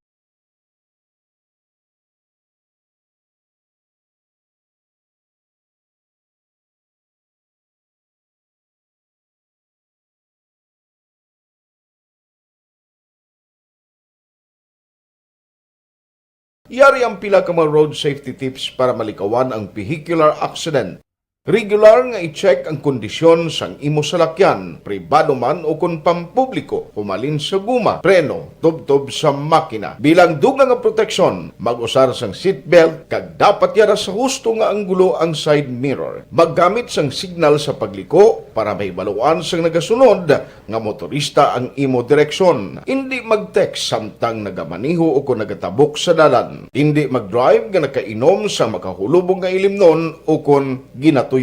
Yari ang pila ka mga road safety tips para malikawan ang vehicular accident. Regular nga i-check ang kondisyon sang imo salakyan, pribado man o kon pampubliko, humalin sa guma, preno, tubtob sa makina. Bilang dugang nga proteksyon, mag-usar sang seatbelt kag dapat yara sa husto nga anggulo ang side mirror. Maggamit sang signal sa pagliko para mahibaluan sang nagasunod nga motorista ang imo direksyon. Indi mag-text samtang nagamaneho o kon nagatabok sa dalan. Indi mag-drive nga nakainom sa makahulubong nga ilimnon o kon ginatuyo.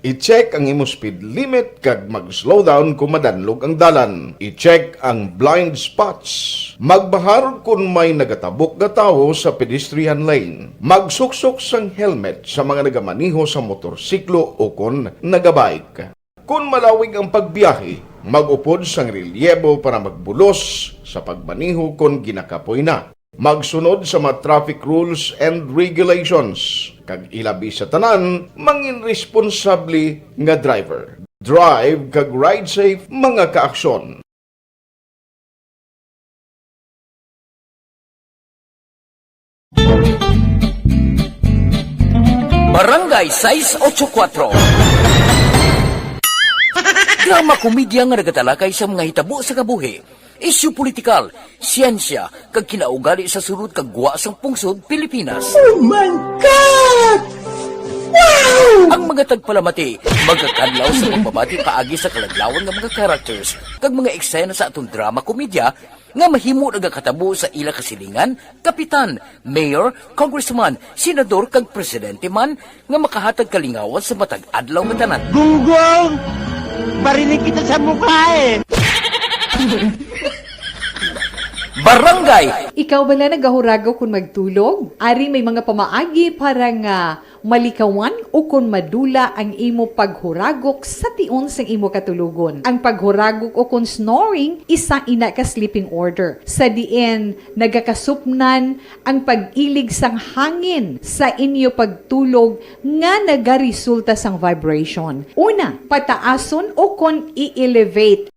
I-check ang imo speed limit kag mag-slow down kon madanlog ang dalan. I-check ang blind spots. Magbahar kon may nagatabok nga tawo sa pedestrian lane. Magsuksok sang helmet sa mga nagamaneho sa motorsiklo o kon nagabike. Kon malawig ang pagbiyahe, mag-upod sang relyebo para magbulos sa pagmaneho kon ginakapoy na. Magsunod sa mga traffic rules and regulations, kag ilabi sa tanan, mangin responsable nga driver. Drive kag ride safe, mga kaaksyon. Barangay sais ocho kuatro. Drama komedya nga nagatalakay sa mga hitabo sa kabuhi, isyu politikal, siyensya, kag kinaugali sa sulod kag gwa sang pungsod Pilipinas. Oh my God! Wow! Ang mga tagpalamati magakadlaw sa pagbabati paagi sa kaladlawan nga mga characters kag mga eksena sa aton drama komedya nga mahimo nagakatabo sa ila kasilingan, kapitan, mayor, congressman, senador, kag presidente man nga makahatag kalingawan sa matag adlaw nga tanan. Gunggong! Barinig kita sa mukha eh! Barangay! Ikaw bala nagahuragok kon magtulog? Ari may mga pamaagi para nga malikawan ukon madula ang imo paghuragok sa tion sang imo katulogon. Ang paghuragok ukon snoring, isa ina ka sleeping order, sa diin nagakasupnan ang pag-ilig sang hangin sa inyo pagtulog nga nagaresulta sang vibration. Una, pataason ukon i-elevate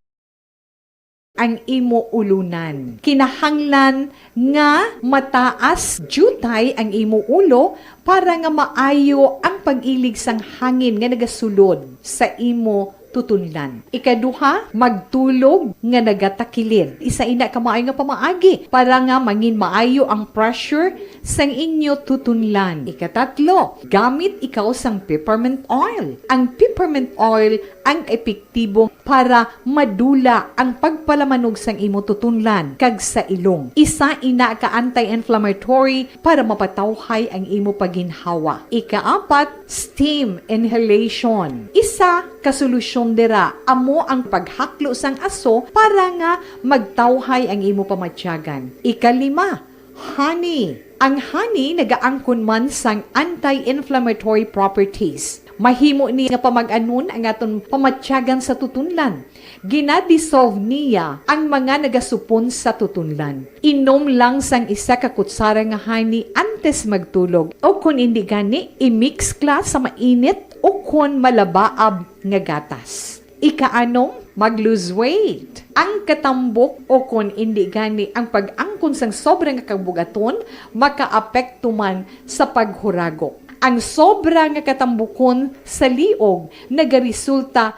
ang imo ulunan. Kinahanglan nga mataas diutay ang imo ulo para nga maayo ang pag-ilig sang hangin nga nagasulod sa imo tutunlan. Ikaduha, magtulog nga nagatakilid. Isa ina ka maayo nga pamaagi para nga mangin maayo ang pressure sang inyo tutunlan. Ikatatlo, gamit ikaw sang peppermint oil. Ang peppermint oil ang epektibo para madula ang pagpalamanog sang imo tutunlan kag sa ilong. Isa ina ka anti-inflammatory para mapatawhay ang imo pagginhawa. Ikaapat, steam inhalation. Isa ka solusyon dira amo ang paghaklo sang aso para nga magtawhay ang imo pamatyagan. Ikalima, honey. Ang honey nagaangkon man sang anti-inflammatory properties. Mahimo ni nga pamag-anon ang aton pamatyagan sa tutunlan. Gina-dissolve niya ang mga nagasupon sa tutunlan. Inom lang sang isa ka kutsara nga honey antes magtulog, o kon indi gani, i-mix ka sa mainit o kon malabaab nga gatas. Ikaanom, mag-lose weight. Ang katambok o kon indi gani ang pag-angkon sang sobra nga kabugaton makaapekto man sa paghuragok. Ang sobra nga katambukon sa liog nagaresulta.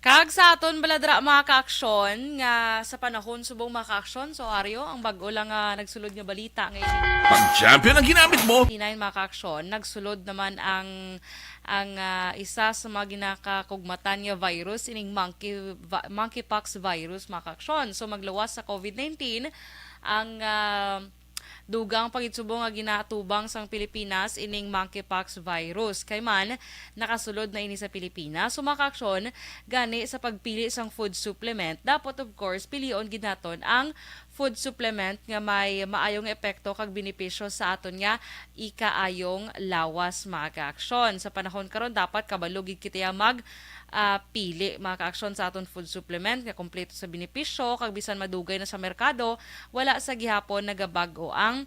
Kag sa aton baladra, mga kaaksyon, nga sa panahon subong, mga kaaksyon, so Ario, ang bag-o lang nga nagsulod nga balita nga ini. Pag champion ang ginamit mo, Tinayin, mga kaaksyon, nagsulod naman ang, ang, ah, isa sa mga ginakakugmatan nga virus, ining monkey, va-, monkeypox virus, mga kaaksyon. So, magluwas sa COVID nineteen ang, ah, dugang pagitsubong nga ginatubang sang Pilipinas ining monkeypox virus. Kay man, nakasulod na ini sa Pilipinas. So, mga kaaksyon, gani sa pagpili sang food supplement, dapat, of course, pilion gid naton ang food supplement nga may maayo nga epekto kag benepisyo sa aton nga ikaayong lawas, mga kaaksyon. Sa panahon karon, dapat kabalo gid kita mag, ah, pili, mga kaaksyon, sa aton food supplement nga kompleto sa benepisyo kag bisan madugay na sa merkado, wala sa gihapon nagabag-o ang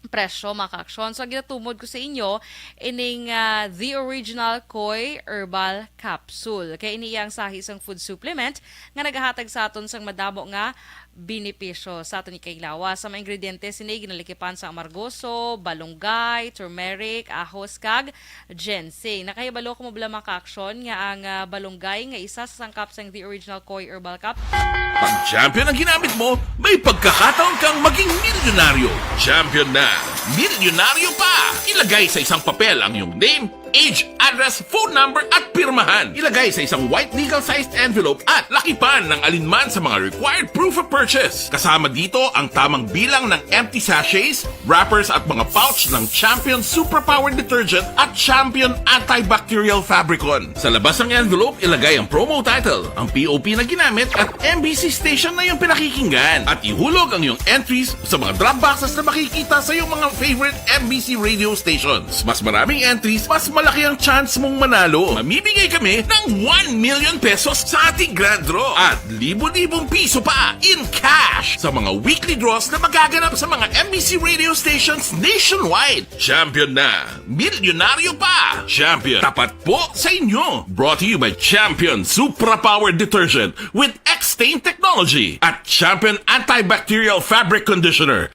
presyo, mga kaaksyon. So, ginatumod ko sa inyo ining, ah, The Original Koy Herbal Capsule. Kay ini iya ang sahi sang food supplement nga nagahatag sa aton sang madamo nga benepisyo sa aton ikailawas. Sa mga ingrediente sini, ginalikipan sang amargoso, balunggay, turmeric, ahos, kag ginseng. Nakahibalo ko mo bala, mga kaaksyon, nga ang, ah, balunggay nga isa sa sangkap sang The Original Koy Herbal Capsule. Pag champion ang ginamit mo, may pagkakataon kang maging milyonaryo. Champion na, milyonaryo pa! Ilagay sa isang papel ang iyong name, age, address, phone number, at pirmahan. Ilagay sa isang white legal-sized envelope at lakipan ng alinman sa mga required proof of purchase. Kasama dito ang tamang bilang ng empty sachets, wrappers, at mga pouch ng Champion Superpower Detergent at Champion Antibacterial Fabricon. Sa labas ng envelope, ilagay ang promo title, ang P O P na ginamit, at M B C station na iyong pinakikinggan. At ihulog ang iyong entries sa mga drop boxes na makikita sa iyong mga favorite M B C radio stations. Mas maraming entries, mas malaki ang chance mong manalo. Mamimigay kami ng one million pesos sa ating grand draw at libo-libong piso pa in cash sa mga weekly draws na magaganap sa mga M B C radio stations nationwide. Champion na! Milyonaryo pa! Champion, tapat po sa inyo! Brought to you by Champion Supra Power Detergent with X-Stain Technology at Champion Antibacterial Fabric Conditioner.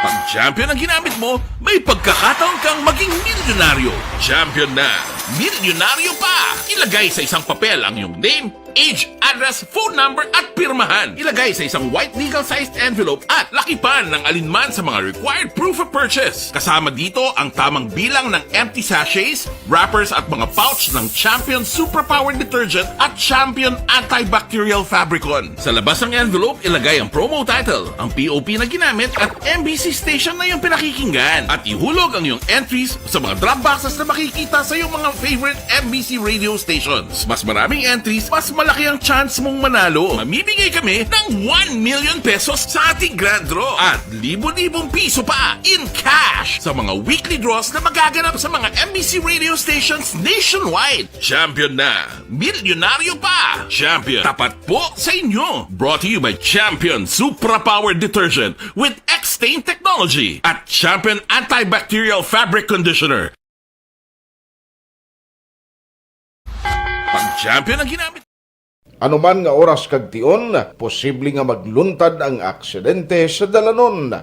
Pag champion ang ginamit mo, may pagkakataon kang maging milyonaryo. Champion na! Milyonaryo pa! Ilagay sa isang papel ang iyong name, age, address, phone number, at pirmahan. Ilagay sa isang white legal-sized envelope at lakipan ng alinman sa mga required proof of purchase. Kasama dito ang tamang bilang ng empty sachets, wrappers, at mga pouch ng Champion Superpower Detergent at Champion Antibacterial Fabricon. Sa labas ng envelope, ilagay ang promo title, ang P O P na ginamit, at M B C station na iyong pinakikinggan. At ihulog ang iyong entries sa mga drop boxes na makikita sa iyong mga favorite M B C radio stations. Mas maraming entries, mas malaki ang chance mong manalo. Mamimigay kami ng one million pesos sa ating grand draw at libo-libong piso pa in cash sa mga weekly draws na magaganap sa mga M B C radio stations nationwide. Champion na! Milyonaryo pa! Champion, tapat po sa inyo! Brought to you by Champion Supra Power Detergent with X-Stain Technology at Champion Antibacterial Fabric Conditioner. Champion ang ginamit. Anuman nga oras kag tion, posible nga magluntad ang aksidente sa dalanon.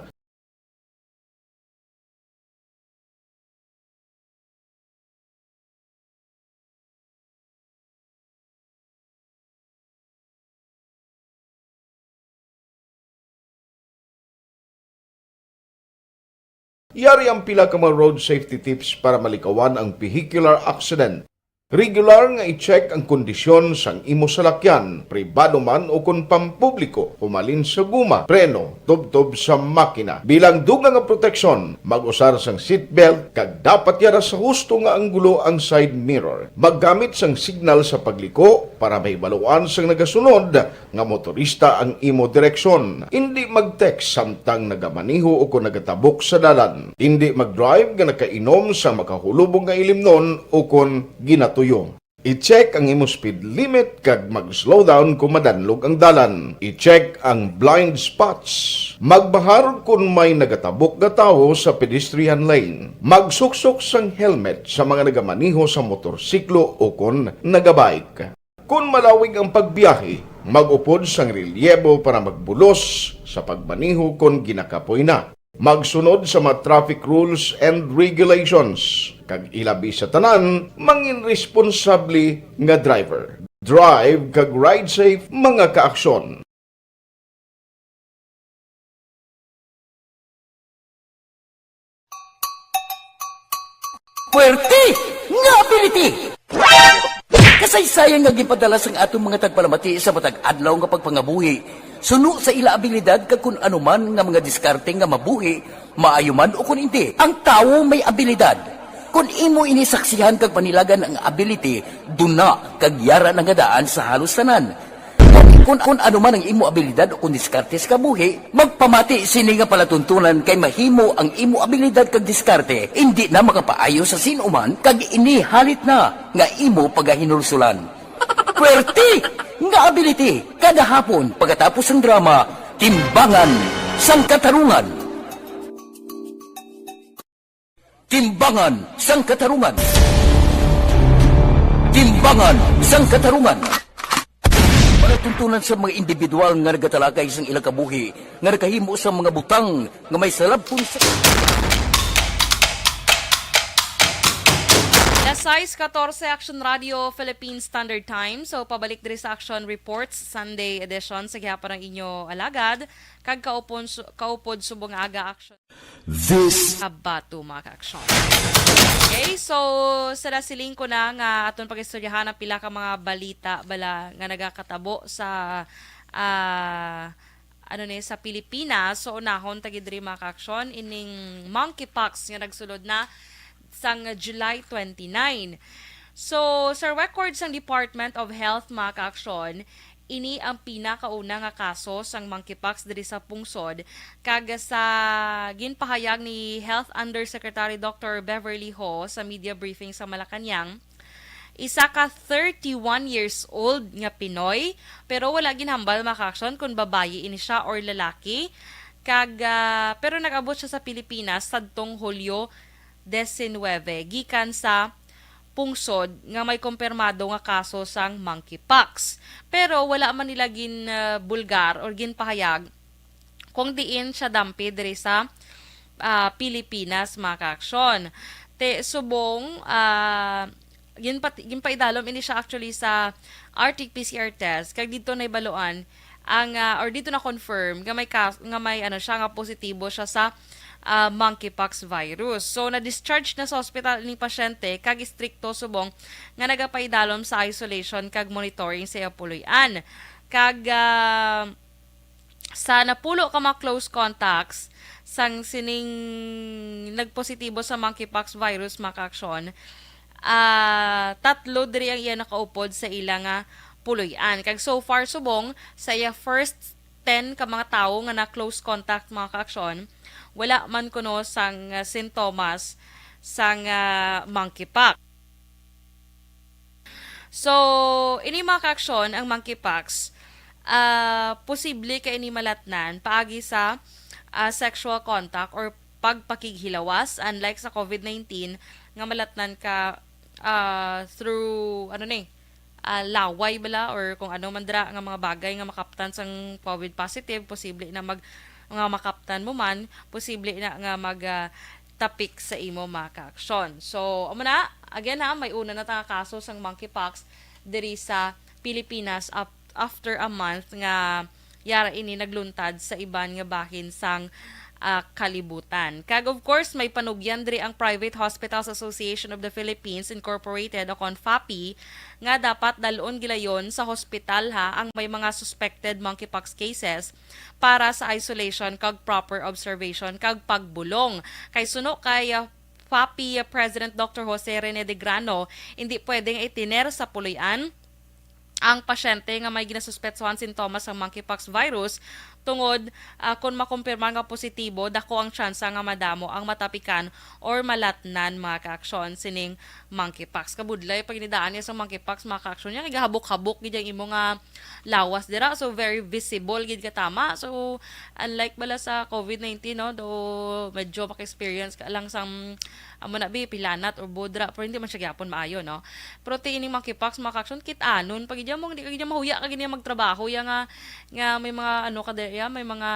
Yari ang pila ka mga road safety tips para malikawan ang vehicular accident. Regular nga i-check ang kondisyon sang imo salakyan, pribado man o kon pampubliko, humalin sa guma, preno, tubtob sa makina. Bilang dugang nga proteksyon, mag-usar sang seatbelt kag dapat yara sa husto nga anggulo ang side mirror. Maggamit sang signal sa pagliko para mahibaluan sang nagasunod nga motorista ang imo direksyon. Indi mag-text samtang nagamaneho o kon nagatabok sa dalan. Indi mag-drive nga nakainom sa makahulubong nga ilimnon o kon ginatuyo. I-check ang imo speed limit kag mag-slow down kon madanlog ang dalan. I-check ang blind spots. Magbahar kon may nagatabok nga tawo sa pedestrian lane. Magsuksok sang helmet sa mga nagamaneho sa motorsiklo o kon nagabike. Kon malawig ang pagbiyahe, mag-upod sang relyebo para magbulos sa pagmaneho kon ginakapoy na. Magsunod sa mga traffic rules and regulations, kag ilabi sa tanan, mangin responsable nga driver. Drive kag ride safe, mga kaaksyon. Puwerte nga ability! Kasaysayan nga ginpadala sang aton mga tagpalamati sa matag adlaw nga pagpangabuhi suno sa ila abilidad kag kun ano man nga mga diskarte nga mabuhi, maayo man o kun indi. Ang tawo may abilidad. Kun imo ini saksihan kag panilagan ang ability, duna kag yara na nga daan sa halos tanan. Kon, kon ano man ang imo abilidad o kon diskarte sa kabuhi, magpamati sini nga palatuntunan kay mahimo ang imo abilidad kag diskarte indi na makapaayo sa sin-o man kag ini halit na nga imo pagahinulsulan. Puwerte nga ability kada hapon pagkatapos sang drama Timbangan sang Katarungan. Timbangan sang Katarungan. Timbangan sang Katarungan. Palatuntunan sa mga individual nga nagatalakay sang ilang kabuhi nga nakahimo sa mga butang nga may salabton sa Alas sais katorse, Action Radio Philippine Standard Time. So, pabalik diri sa Action Reports Sunday edition sa gihapon ang inyo alagad kag kaupon su-, kaupod subong nga aga action. This Abato, mga ka-aksyon. Okay, so sa nasiling ko na nga aton pag-istoryahan ang pila ka mga balita bala nga nagakatabo sa, ah, ano ni, sa Pilipinas. So unahon ta gid diri, mga ka-aksyon, ining monkeypox nga nagsulod na sang July twenty-nine. So sa record sang Department of Health, mga ka-aksyon, ini ang pinakauna nga kaso sang monkeypox diri sa pungsod, kag sa ginpahayag ni Health Undersecretary Doctor Beverly Ho sa media briefing sa Malacañang, isa ka thirty-one years old nga Pinoy, pero wala ginhambal, mga ka-aksyon, kung babayi ini siya or lalaki, kag, ah, pero nag-abot siya sa Pilipinas sadtong Hulyo diecinuebe gikan sa pungsod nga may kumpirmado nga kaso sang monkeypox. Pero wala man nila gin, ah, bulgar or ginpahayag kung diin siya dampi diri sa, ah, Pilipinas, mga ka-aksyon. Te, subong, ah, ginpat-, ginpaidalom ini siya actually sa R T P C R test, kag dito nahibaluan ang, ah, or dito na confirm nga may kas-, nga may, ano siya, nga positibo siya sa, ah, monkeypox virus. So na-discharge na sa ospital ining pasyente kag istrikto subong nga nagapaidalom sa isolation kag monitoring sa iyang puloy-an. Kag, ah, sa napulo ka mga close contacts sang sining nagpositibo sa monkeypox virus, mga ka-aksyon, ah, tatlo diri ang iya nakaupod sa ila nga puloy-an. Kag so far subong sa iya first ten ka mga tawo nga na-close contact, mga ka-aksyon, wala man kuno sang, ah, sintomas sang, ah, monkeypox. So, ini, mga ka-aksyon, ang monkeypox, ah, posible kay ini malatnan paagi sa, ah, sexual contact or pagpakighilawas, unlike sa COVID nineteen nga malatnan ka, ah, through, ano ni, ah, laway bala or kung ano man dira nga mga bagay nga makaptan sang COVID positive, posible na mag-, nga makaptan mo man, posible na nga mag, ah, tapik sa imo mga kaaksyon. So, amo na, again ha, may una na ta nga kaso sang monkeypox diri sa Pilipinas af-, after a month nga yara ini nagluntad sa iban nga bahin sang, ah, kalibutan. Kag of course, may panugyan diri ang Private Hospitals Association of the Philippines Incorporated o kon FAPI nga dapat dalon gilayon sa hospital ha ang may mga suspected monkeypox cases para sa isolation kag proper observation kag pagbulong. Kay suno kay, ah, FAPI President Doctor Jose Rene de Grano, hindi pwede nga itiner sa puloy-an ang pasyente nga may ginasuspetsohan sintomas sang monkeypox virus tungod, ah, kon makumpirma nga positibo, dako ang tsansa nga madamo ang matapikan or malatnan, mga kaaksyon, sining monkeypox. Kabudlay pa gid ni daan niya sang monkeypox, mga kaaksyon, niya kay gahabok-habok gid ang imo nga lawas dira. So, very visible gid ka tama. So, unlike bala sa COVID nineteen, no, do medyo maka-experience ka lang sang amo na bi, pilanat or bodra, pero hindi man siya gyapon maayo, no? Pero ti ining monkeypox, mga kaaksyon, kit-anon pa gid mo, hindi ka gid mahuya ka gid magtrabaho ya nga, nga may mga ano ka diri, ya, may mga,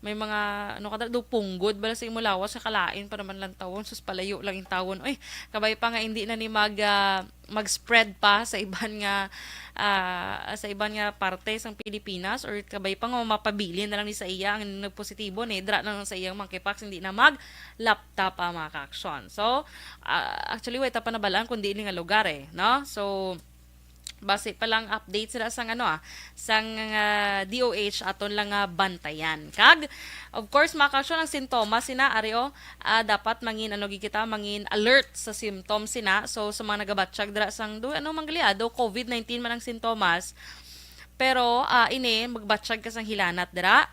may mga ano ka diri, do punggod bala sa imo lawas, sa kalain pa naman lang tawon, sus, palayo lang yung tawon. Oy, kabay pa nga hindi na ni mag, ah, mag-spread pa sa iban nga, ah, sa iban nga parte sang Pilipinas, or kabay pa nga mapabilin na lang ni sa iya ang nagpositibo ni dra na lang sa iyang monkeypox, hindi na maglapta pa, mga kaaksyon. So, ah, actually, way ta pa nabalaan kung diin nga lugar eh, no? So, base pa lang update sila sang ano, ah, sang, ah, D O H, aton lang nga bantayan. Kag, of course, mga kaaksyon, ang sintomas sina, ari, oh, ah, dapat mangin, ano, gid kita, mangin alert sa symptoms sina. So, sa mga nagabatsyag dira sang, do, ano, manggali, ah, do COVID nineteen man ang sintomas. Pero, ah, ini, magbatsyag ka sang hilanat dira.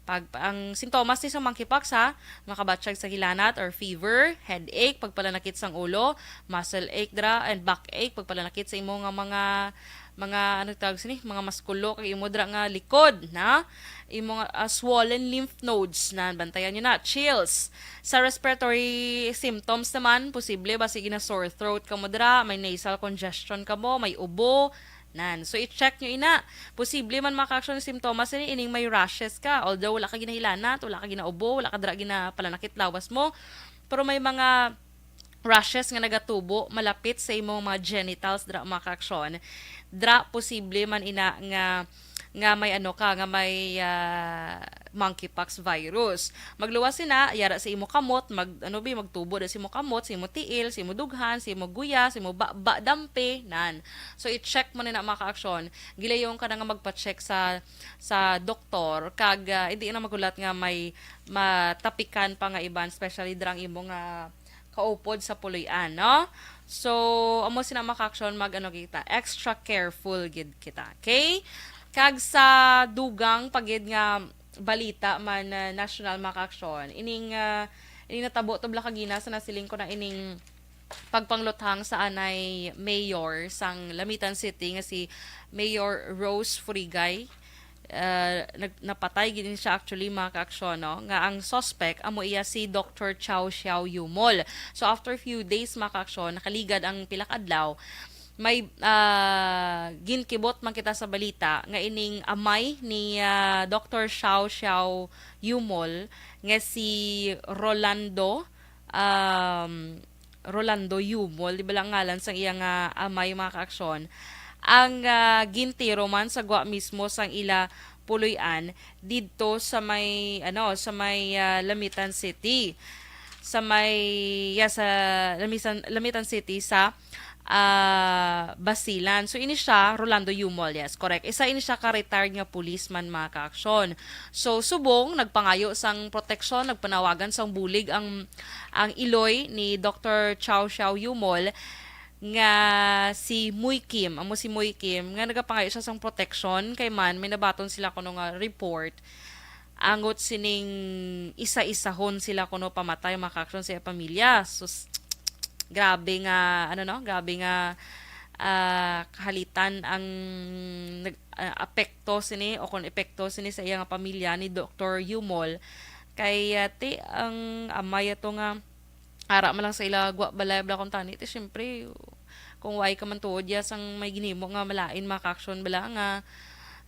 Pag, ang sintomas ni sa monkeypox, ha, makabatsyag sa hilanat or fever, headache, pagpalanakit sang ulo, muscle ache dira, and backache, pagpalanakit sa imo nga mga, mga, ano tawag sini, mga maskulo, kag imo dira nga likod, na? Imo nga, ah, swollen lymph nodes, na, bantayan nyo na, chills. Sa respiratory symptoms naman, posible ba sige na sore throat ka mo dira, may nasal congestion ka mo, may ubo, nan. So, i-check nyo ina. Posible man, mga kaaksyon, sintomas ini, ining may rashes ka. Although wala ka ginahilanat, wala ka ginaubo, wala ka dira ginapalanakit lawas mo, pero may mga rashes nga nagatubo malapit sa imong mga genitals dira, mga kaaksyon. Dira posible man ina nga, nga may ano ka, nga may, ah, monkeypox virus. Magluwas sina, yara sa imo kamot, mag, ano bi, magtubo na sa imo kamot, sa imo tiil, sa imo dughan, sa imo guya, sa imo baba, dampi, nan. So, i-check mo na na, mga kaaksyon. Gilayon ka na nga magpa-check sa, sa doktor, kag, ah, hindi na magulat nga may matapikan pa nga iban, especially dira ang imo nga kaupod sa puloy-an, no? So, amo sina, mga kaaksyon, mag, ano, kita, extra careful gid kita, okay? Kag sa dugang pa gid nga balita man, ah, national, mga kaaksyon, ining, ah, ining natabo tubla kagina sa nasiling ko na ining pagpangluthang sa anay mayor sang Lamitan City nga si Mayor Rose Furigay. Ah, nag-, napatay gid siya actually, mga kaaksyon, no? Nga ang suspect amo iya si Doctor Chow Xiao Yumol. So after few days, mga kaaksyon, nakaligad ang pila ka adlaw, may, ah, ginkibot man kita sa balita nga ining amay ni, ah, Doctor Xiao Xiao Yumol nga si Rolando, um, Rolando Yumol, di ba lang ngalan sang iya nga amay, mga kaaksyon, ang, ah, gintiro man sa gwa mismo sang ila puloy-an didto sa may, ano, sa may, ah, Lamitan City. Sa may, yeah, sa Lamisan-, Lamitan City sa, ah, Basilan. So, ini siya, Rolando Yumol, yes, correct. Isa ini siya ka retired nga policeman, mga kaaksyon. So, subong nagpangayo sang proteksyon, nagpanawagan sang bulig ang, ang iloy ni Doctor Chow Xiao Yumol nga si Muy Kim, amo si Muy Kim, nga nagapangayo siya sang proteksyon kay man may nabaton sila kuno nga report angot sining isa-isahon sila kuno pamatay, mga kaaksyon, sa iya pamilya. Sus, grabe nga, ano, no? Grabe nga, ah, kahalitan ang nag-, ah, apekto sini o kung epekto sini sa iya nga pamilya ni Doktor Yumol. Kay, ah, ti, ang amay ato nga ara man lang sa ila gwa balay bala kung tani, ti, syempre, Kung way ka man tuod ya sang may ginhimo nga malain, mga ka-aksyon, bala nga,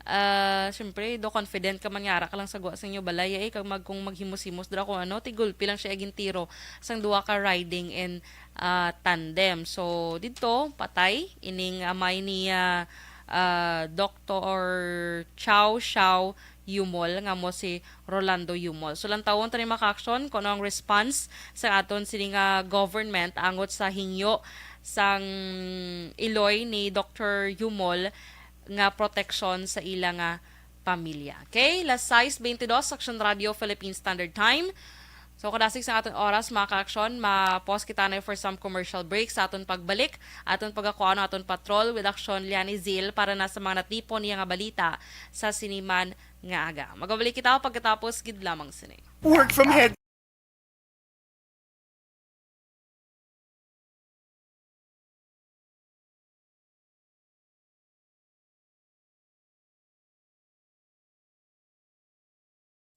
ah, siyempre, do confident ka man nga ara ka lang sa gwa sa inyo balay, eh, kag mag-, kung maghimos-himos dira kung ano, ti gulpi lang siya gintiro sang duha ka riding in, ah, tandem. So, didto, patay, ining amay ni, ah, ah, Doktor Chow Xiao Yumol, nga mo si Rolando Yumol. So, lantawon ta ni, mga ka-aksyon, kung ano ang response sa aton sini nga government angot sa hingyo sang iloy ni Doktor Yumol nga proteksyon sa ila nga pamilya. Okay? Las sais bentidós, Aksyon Radio, Philippine Standard Time. So, kadasig sa aton oras, mga ka-aksyon, ma-pause kita na for some commercial break. Sa aton pagbalik, aton pagakuha ang aton patrol with Aksyon Liani Zil para na sa mga natipon niya nga balita sa siniman nga aga. Magabalik kita pagkatapos gid lamang sini. Work from head.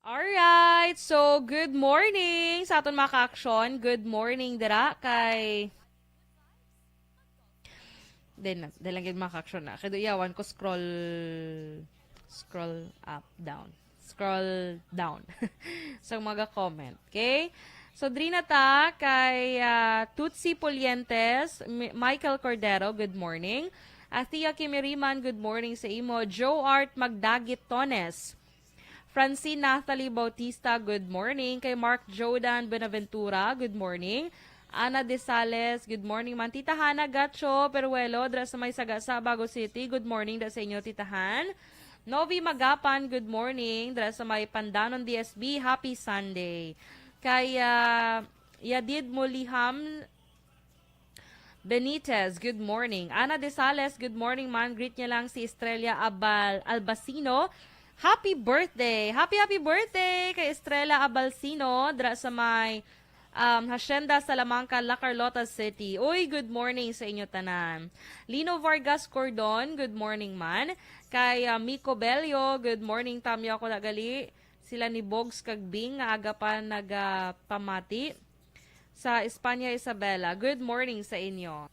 Alright, so good morning sa aton mga ka-aksyon. Good morning dira kay Then, dahil lang gid mga ka-aksyon na. Kaya yawan ko scroll, scroll up, down. Scroll down. Sa mga comment. Okay? So, diri na ta kay, ah, Tutsi Pulientes, Mi-, Michael Cordero, good morning. Athea Kimiriman, good morning sa imo. Joe Art Magdagit Tones. Francine Nathalie Bautista, good morning. Kay Mark Jodan Benaventura, good morning. Ana De Sales, good morning man. Tita Hana Gacho Peruelo, dra sa may Sagasa, Bago City, good morning da sa inyo, Tita Han. Novi Magapan, good morning. Dra sa may Pandanon D S B, happy Sunday. Kay, ah, Yadid Muliham Benitez, good morning. Ana De Sales, good morning man. Greet niya lang si Estrella Abal-, Albacino. Happy birthday! Happy, happy birthday kay Estrella Abalsino, dra sa may, um, Hacienda Salamanca, La Carlota City. Uy, good morning sa inyo tanan. Lino Vargas Cordon, good morning man. Kay, uh, Miko Bello, good morning, Tamyo ako na gali. Sila ni Bogs kag Bing nga aga pa nagapamati. Sa Espanya, Isabela, good morning sa inyo.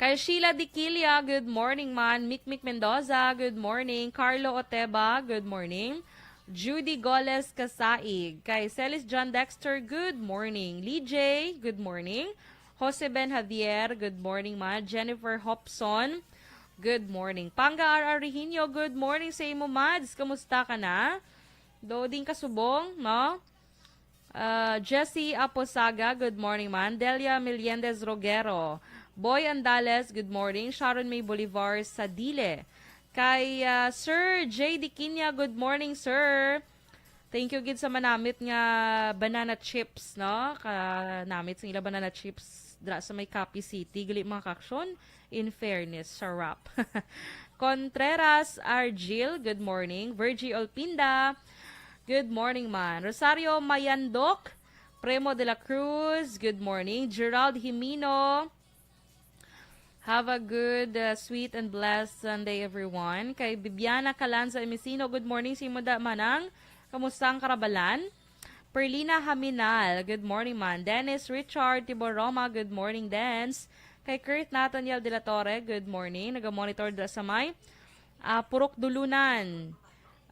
Kay Sheila Diquilia, good morning man. Mikmik Mendoza, good morning. Carlo Oteba, good morning. Judy Goles Kasaig. Kay Celis John Dexter, good morning. Lee J, good morning. Jose Ben Javier, good morning man. Jennifer Hopson, good morning. Panga R R Reginio, good morning sa imo, Mads. Kamusta ka na? Do din kasubong, no? Ah, Jessie Aposaga, good morning man. Delia Meliendez Rogero. Boy Andales, good morning. Sharon May Bolivar Sadile. Kay, ah, Sir J D Quiña, good morning, sir. Thank you gid sa manamit nga banana chips, no? Kanamit sa ila banana chips dra sa may Capi City. Gali, mga ka-aksyon, in fairness, sarap. Contreras Argil, good morning. Virgie Olpinda, good morning man. Rosario Mayandok, Premo de la Cruz, good morning. Gerald Himino, have a good, uh, sweet and blessed Sunday, everyone. Kay Bibiana Calanza Emisino, good morning sa imo da, manang. Kamusta ang Karabalan? Perlina Haminal, good morning man. Dennis Richard Tiboroma, good morning, Dens. Kay Kurt Nathaniel de la Torre, good morning. Naga-monitor dira sa may, ah, Purok Dulunan,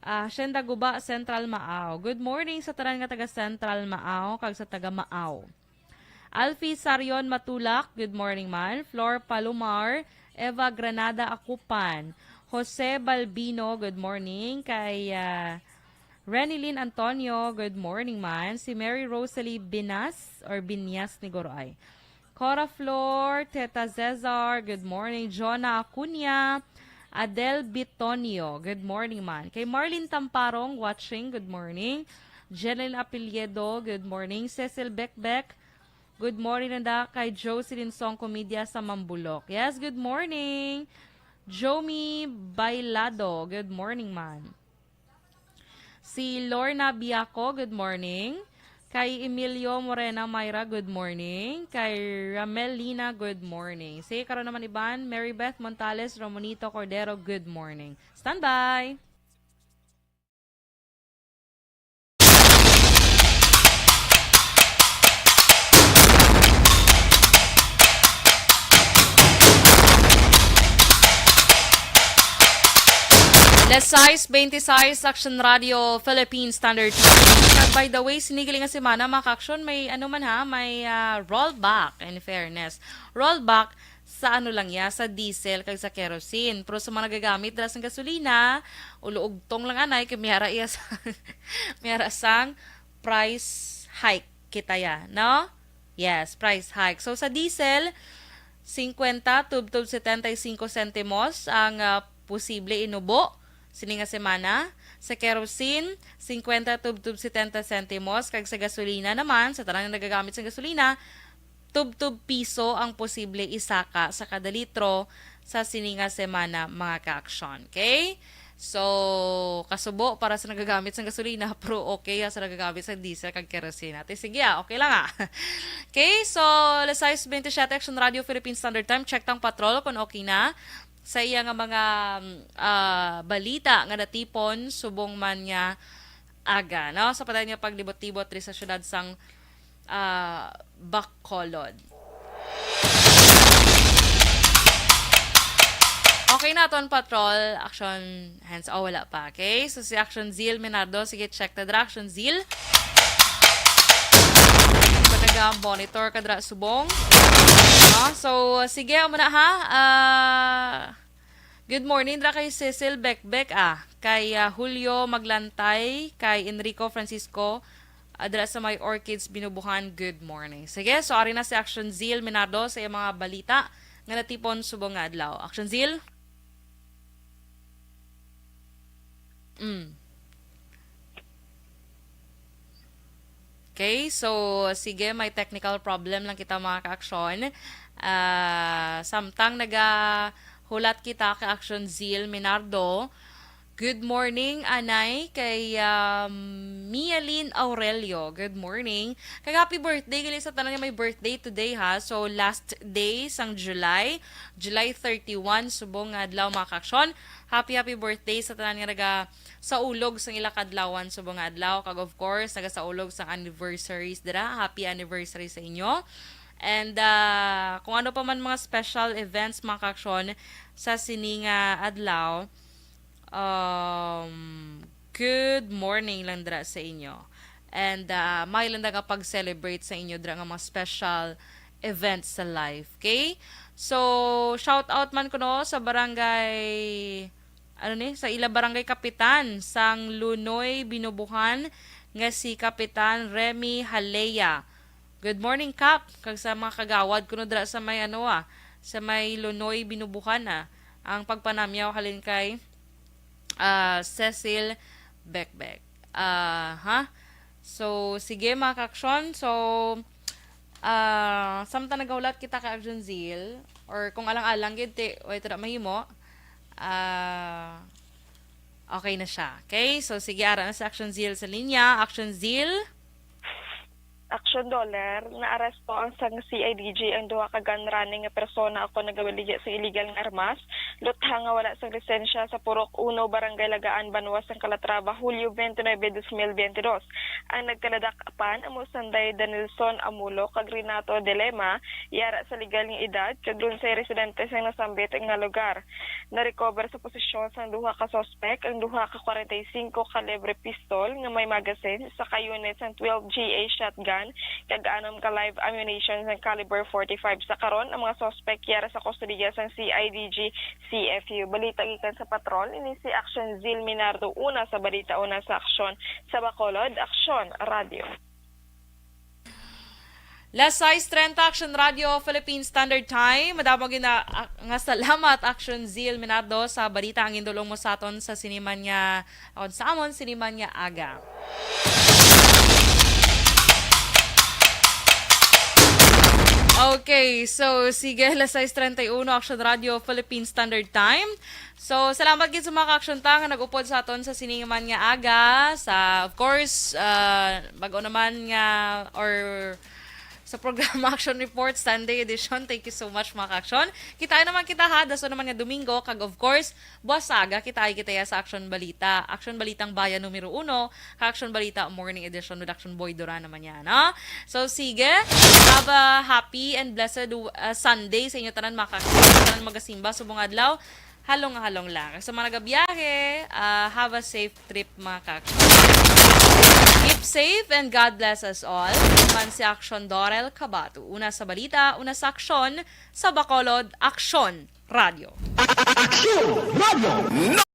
ah, Hacienda Guba, Central Maaw. Good morning sa tanan nga taga Central Maaw kag sa taga Maaw. Alfie Sarion Matulak, good morning man. Flor Palomar, Eva Granada Akupan, Jose Balbino, good morning. Kay, ah, Renilyn Antonio, good morning man. Si Mary Rosalie Binas, or Binyas ni Goroay. Cora Flor, Teta Cesar, good morning. Jonah Acuña, Adel Bitonio, good morning man. Kay Marlene Tamparong, watching, good morning. Jeneline Apelyedo, good morning. Cecil Bekbek, good morning nanda kay Jocelyn Song Comedia sa Mambulok. Yes, good morning. Jomi Bailado, good morning man. Si Lorna Biaco, good morning. Kay Emilio Morena Mayra, good morning. Kay Ramelina, good morning. Si karon naman iban, Mary Beth Montales, Romonito Cordero, good morning. Standby! Las sais bente sais, Action Radio, Philippine Standard Time. Kag by the way, sini gali nga semana, mga ka-action, may ano man ha, may, ah, rollback, in fairness. Rollback sa ano lang ya, sa diesel kag sa kerosene. Pero sa mga nagagamit dira sang gasolina, ulo ugtong lang anay, kay may ara iya sa, may ara sang price hike kita ya, no? Yes, price hike. So, sa diesel, singkwenta tubtob setenta y cinco sentimos ang, ah, posible inubo sini nga semana. Sa kerosene, singkwenta tubtob setenta sentimos. Kag sa gasolina naman, sa tanan nga nagagamit sa gasolina, tubtob piso ang posible isaka sa kada litro sa sini nga semana, mga ka-action. Okay? So, kasubo para sa nagagamit sang gasolina, pero okay ya sa nagagamit sang diesel kag kerosene. Ate, sige, ah, okay lang, ah. Okay, so, alas sais bente siyete, Action Radio Philippine Standard Time. Check tang patrol kung okay na sa iya nga mga, mm, ah, balita nga natipon subong man nga aga, no? Sa padayon nga paglibot-libot diri sa siyudad sang, ah, Bacolod. Okay na aton patrol, Action Hands. Oh, wala pa. Okay? So, si Action Zeal Minardo. Sige, check ta dira, Action Zeal. Kung naga-monitor ka dira, subong. No? So, sige, amo na ha. Ah, good morning dira kay Cecil Bekbek, ah. Kay, ah, Julio Maglantay, kay Enrico Francisco, ah, dira sa may Orchids Binubuhan, good morning. Sige, so ari na si Action Zeal Minardo sa iyang mga balita nga natipon subong nga adlaw. Action Zeal? Mm. Okay, so sige, may technical problem lang kita, mga ka-action. Ah, samtang nagahulat kita kay Action Zeal Minardo, good morning, anay, kay, um, Mialin Aurelio. Good morning. Kag happy birthday gali sa tanan nga may birthday today, ha. So, last day sang July, July thirty-one, subong nga adlaw, mga ka-action. Happy, happy birthday sa tanan nga naga saulog sang ila kadlawan subong nga adlaw. Kag, of course, nagasaulog sang anniversaries dira. Happy anniversary sa inyo. And, ah, kung ano pa man mga special events, mga ka-action, sa sini nga adlaw, um, good morning lang dira sa inyo. And, ah, may lang nga pag-celebrate sa inyo dira nga mga special events sa life, okay? So, shout out man kuno sa barangay, ano ni, sa ila barangay kapitan sang Lunoy Binubuhan nga si Kapitan Remy Halea. Good morning, Kap, kag sa mga kagawad kuno dira sa may, ano, ah, sa may Lunoy Binubuhan, ah, ang pagpanamyaw halin kay, ah, Cecil Bekbek. Ah, ha? So, sige, mga ka-action. So, ah, samtang nagahulat kita kay Arjun Zeal, or kung alang-alang gid, ti, way ta na mahimo, ah, okay na siya. Okay? So, sige, ara na si Action Zeal sa linya. Action Zeal? Action Dollar, naaresto ang sang C I D G ang duha ka gun running nga persona ukon nagabaligya sa illegal nga armas, lutha nga wala sang lisensya sa Purok Uno, Barangay Lagaan, Banwa sang Calatrava, Hulyo twenty-nine, twenty twenty-two. Ang nagkaladak-apan amo sanday Danilson Amulo kag Renato Delema, yara sa legal nga edad, kag lunsay residente sa nasambit nga lugar. Na-recover sa posisyon sang duha ka suspek ang duha ka forty-five calibre pistol nga may magazine, usa ka unit sang twelve G A shotgun, kag anom ka live ammunition sang caliber forty-five. Sa karon, ang mga suspek yara sa kustodiya sang C I D G C F U. Balita gikan sa patrol, ini si Action Zil Minardo, una sa balita, una sa aksyon. Sa Bacolod, Aksyon Radio. Las sais treinta, Action Radio, Philippine Standard Time. Madamo gina-, a-, nga salamat, Action Zeal Minardo, sa balita ang gindulong mo sa aton sa sini man nga, akon sa amon, sini man nga aga. Okay, so sige, las sais treinta y uno, Action Radio, Philippine Standard Time. So, salamat gid sa mga ka-action ta nga nag-upod sa aton sa sini man nga aga. Sa, of course, ah, bag-o naman nga, or sa programa Action Report, Sunday edition. Thank you so much, mga ka-action. Kita naman kita, ha, dason naman nga Domingo. Kag, of course, buwas sa aga, kita ay kita ya sa Action Balita. Action Balitang Bayan numero uno, kag Action Balita Morning Edition with Action Boy Duran naman yan, no? So, sige, have a happy and blessed, uh, Sunday sa inyo tanan, mga ka-action. Tanan magasimba subong adlaw. Halong-halong lang. Sa mga nagabiyahe, ah, have a safe trip, mga ka-aksyon. Keep safe and God bless us all. Man si Aksyon Dorel Cabato. Una sa balita, una sa aksyon, sa Bacolod, Aksyon Radio. Aksyon Radio.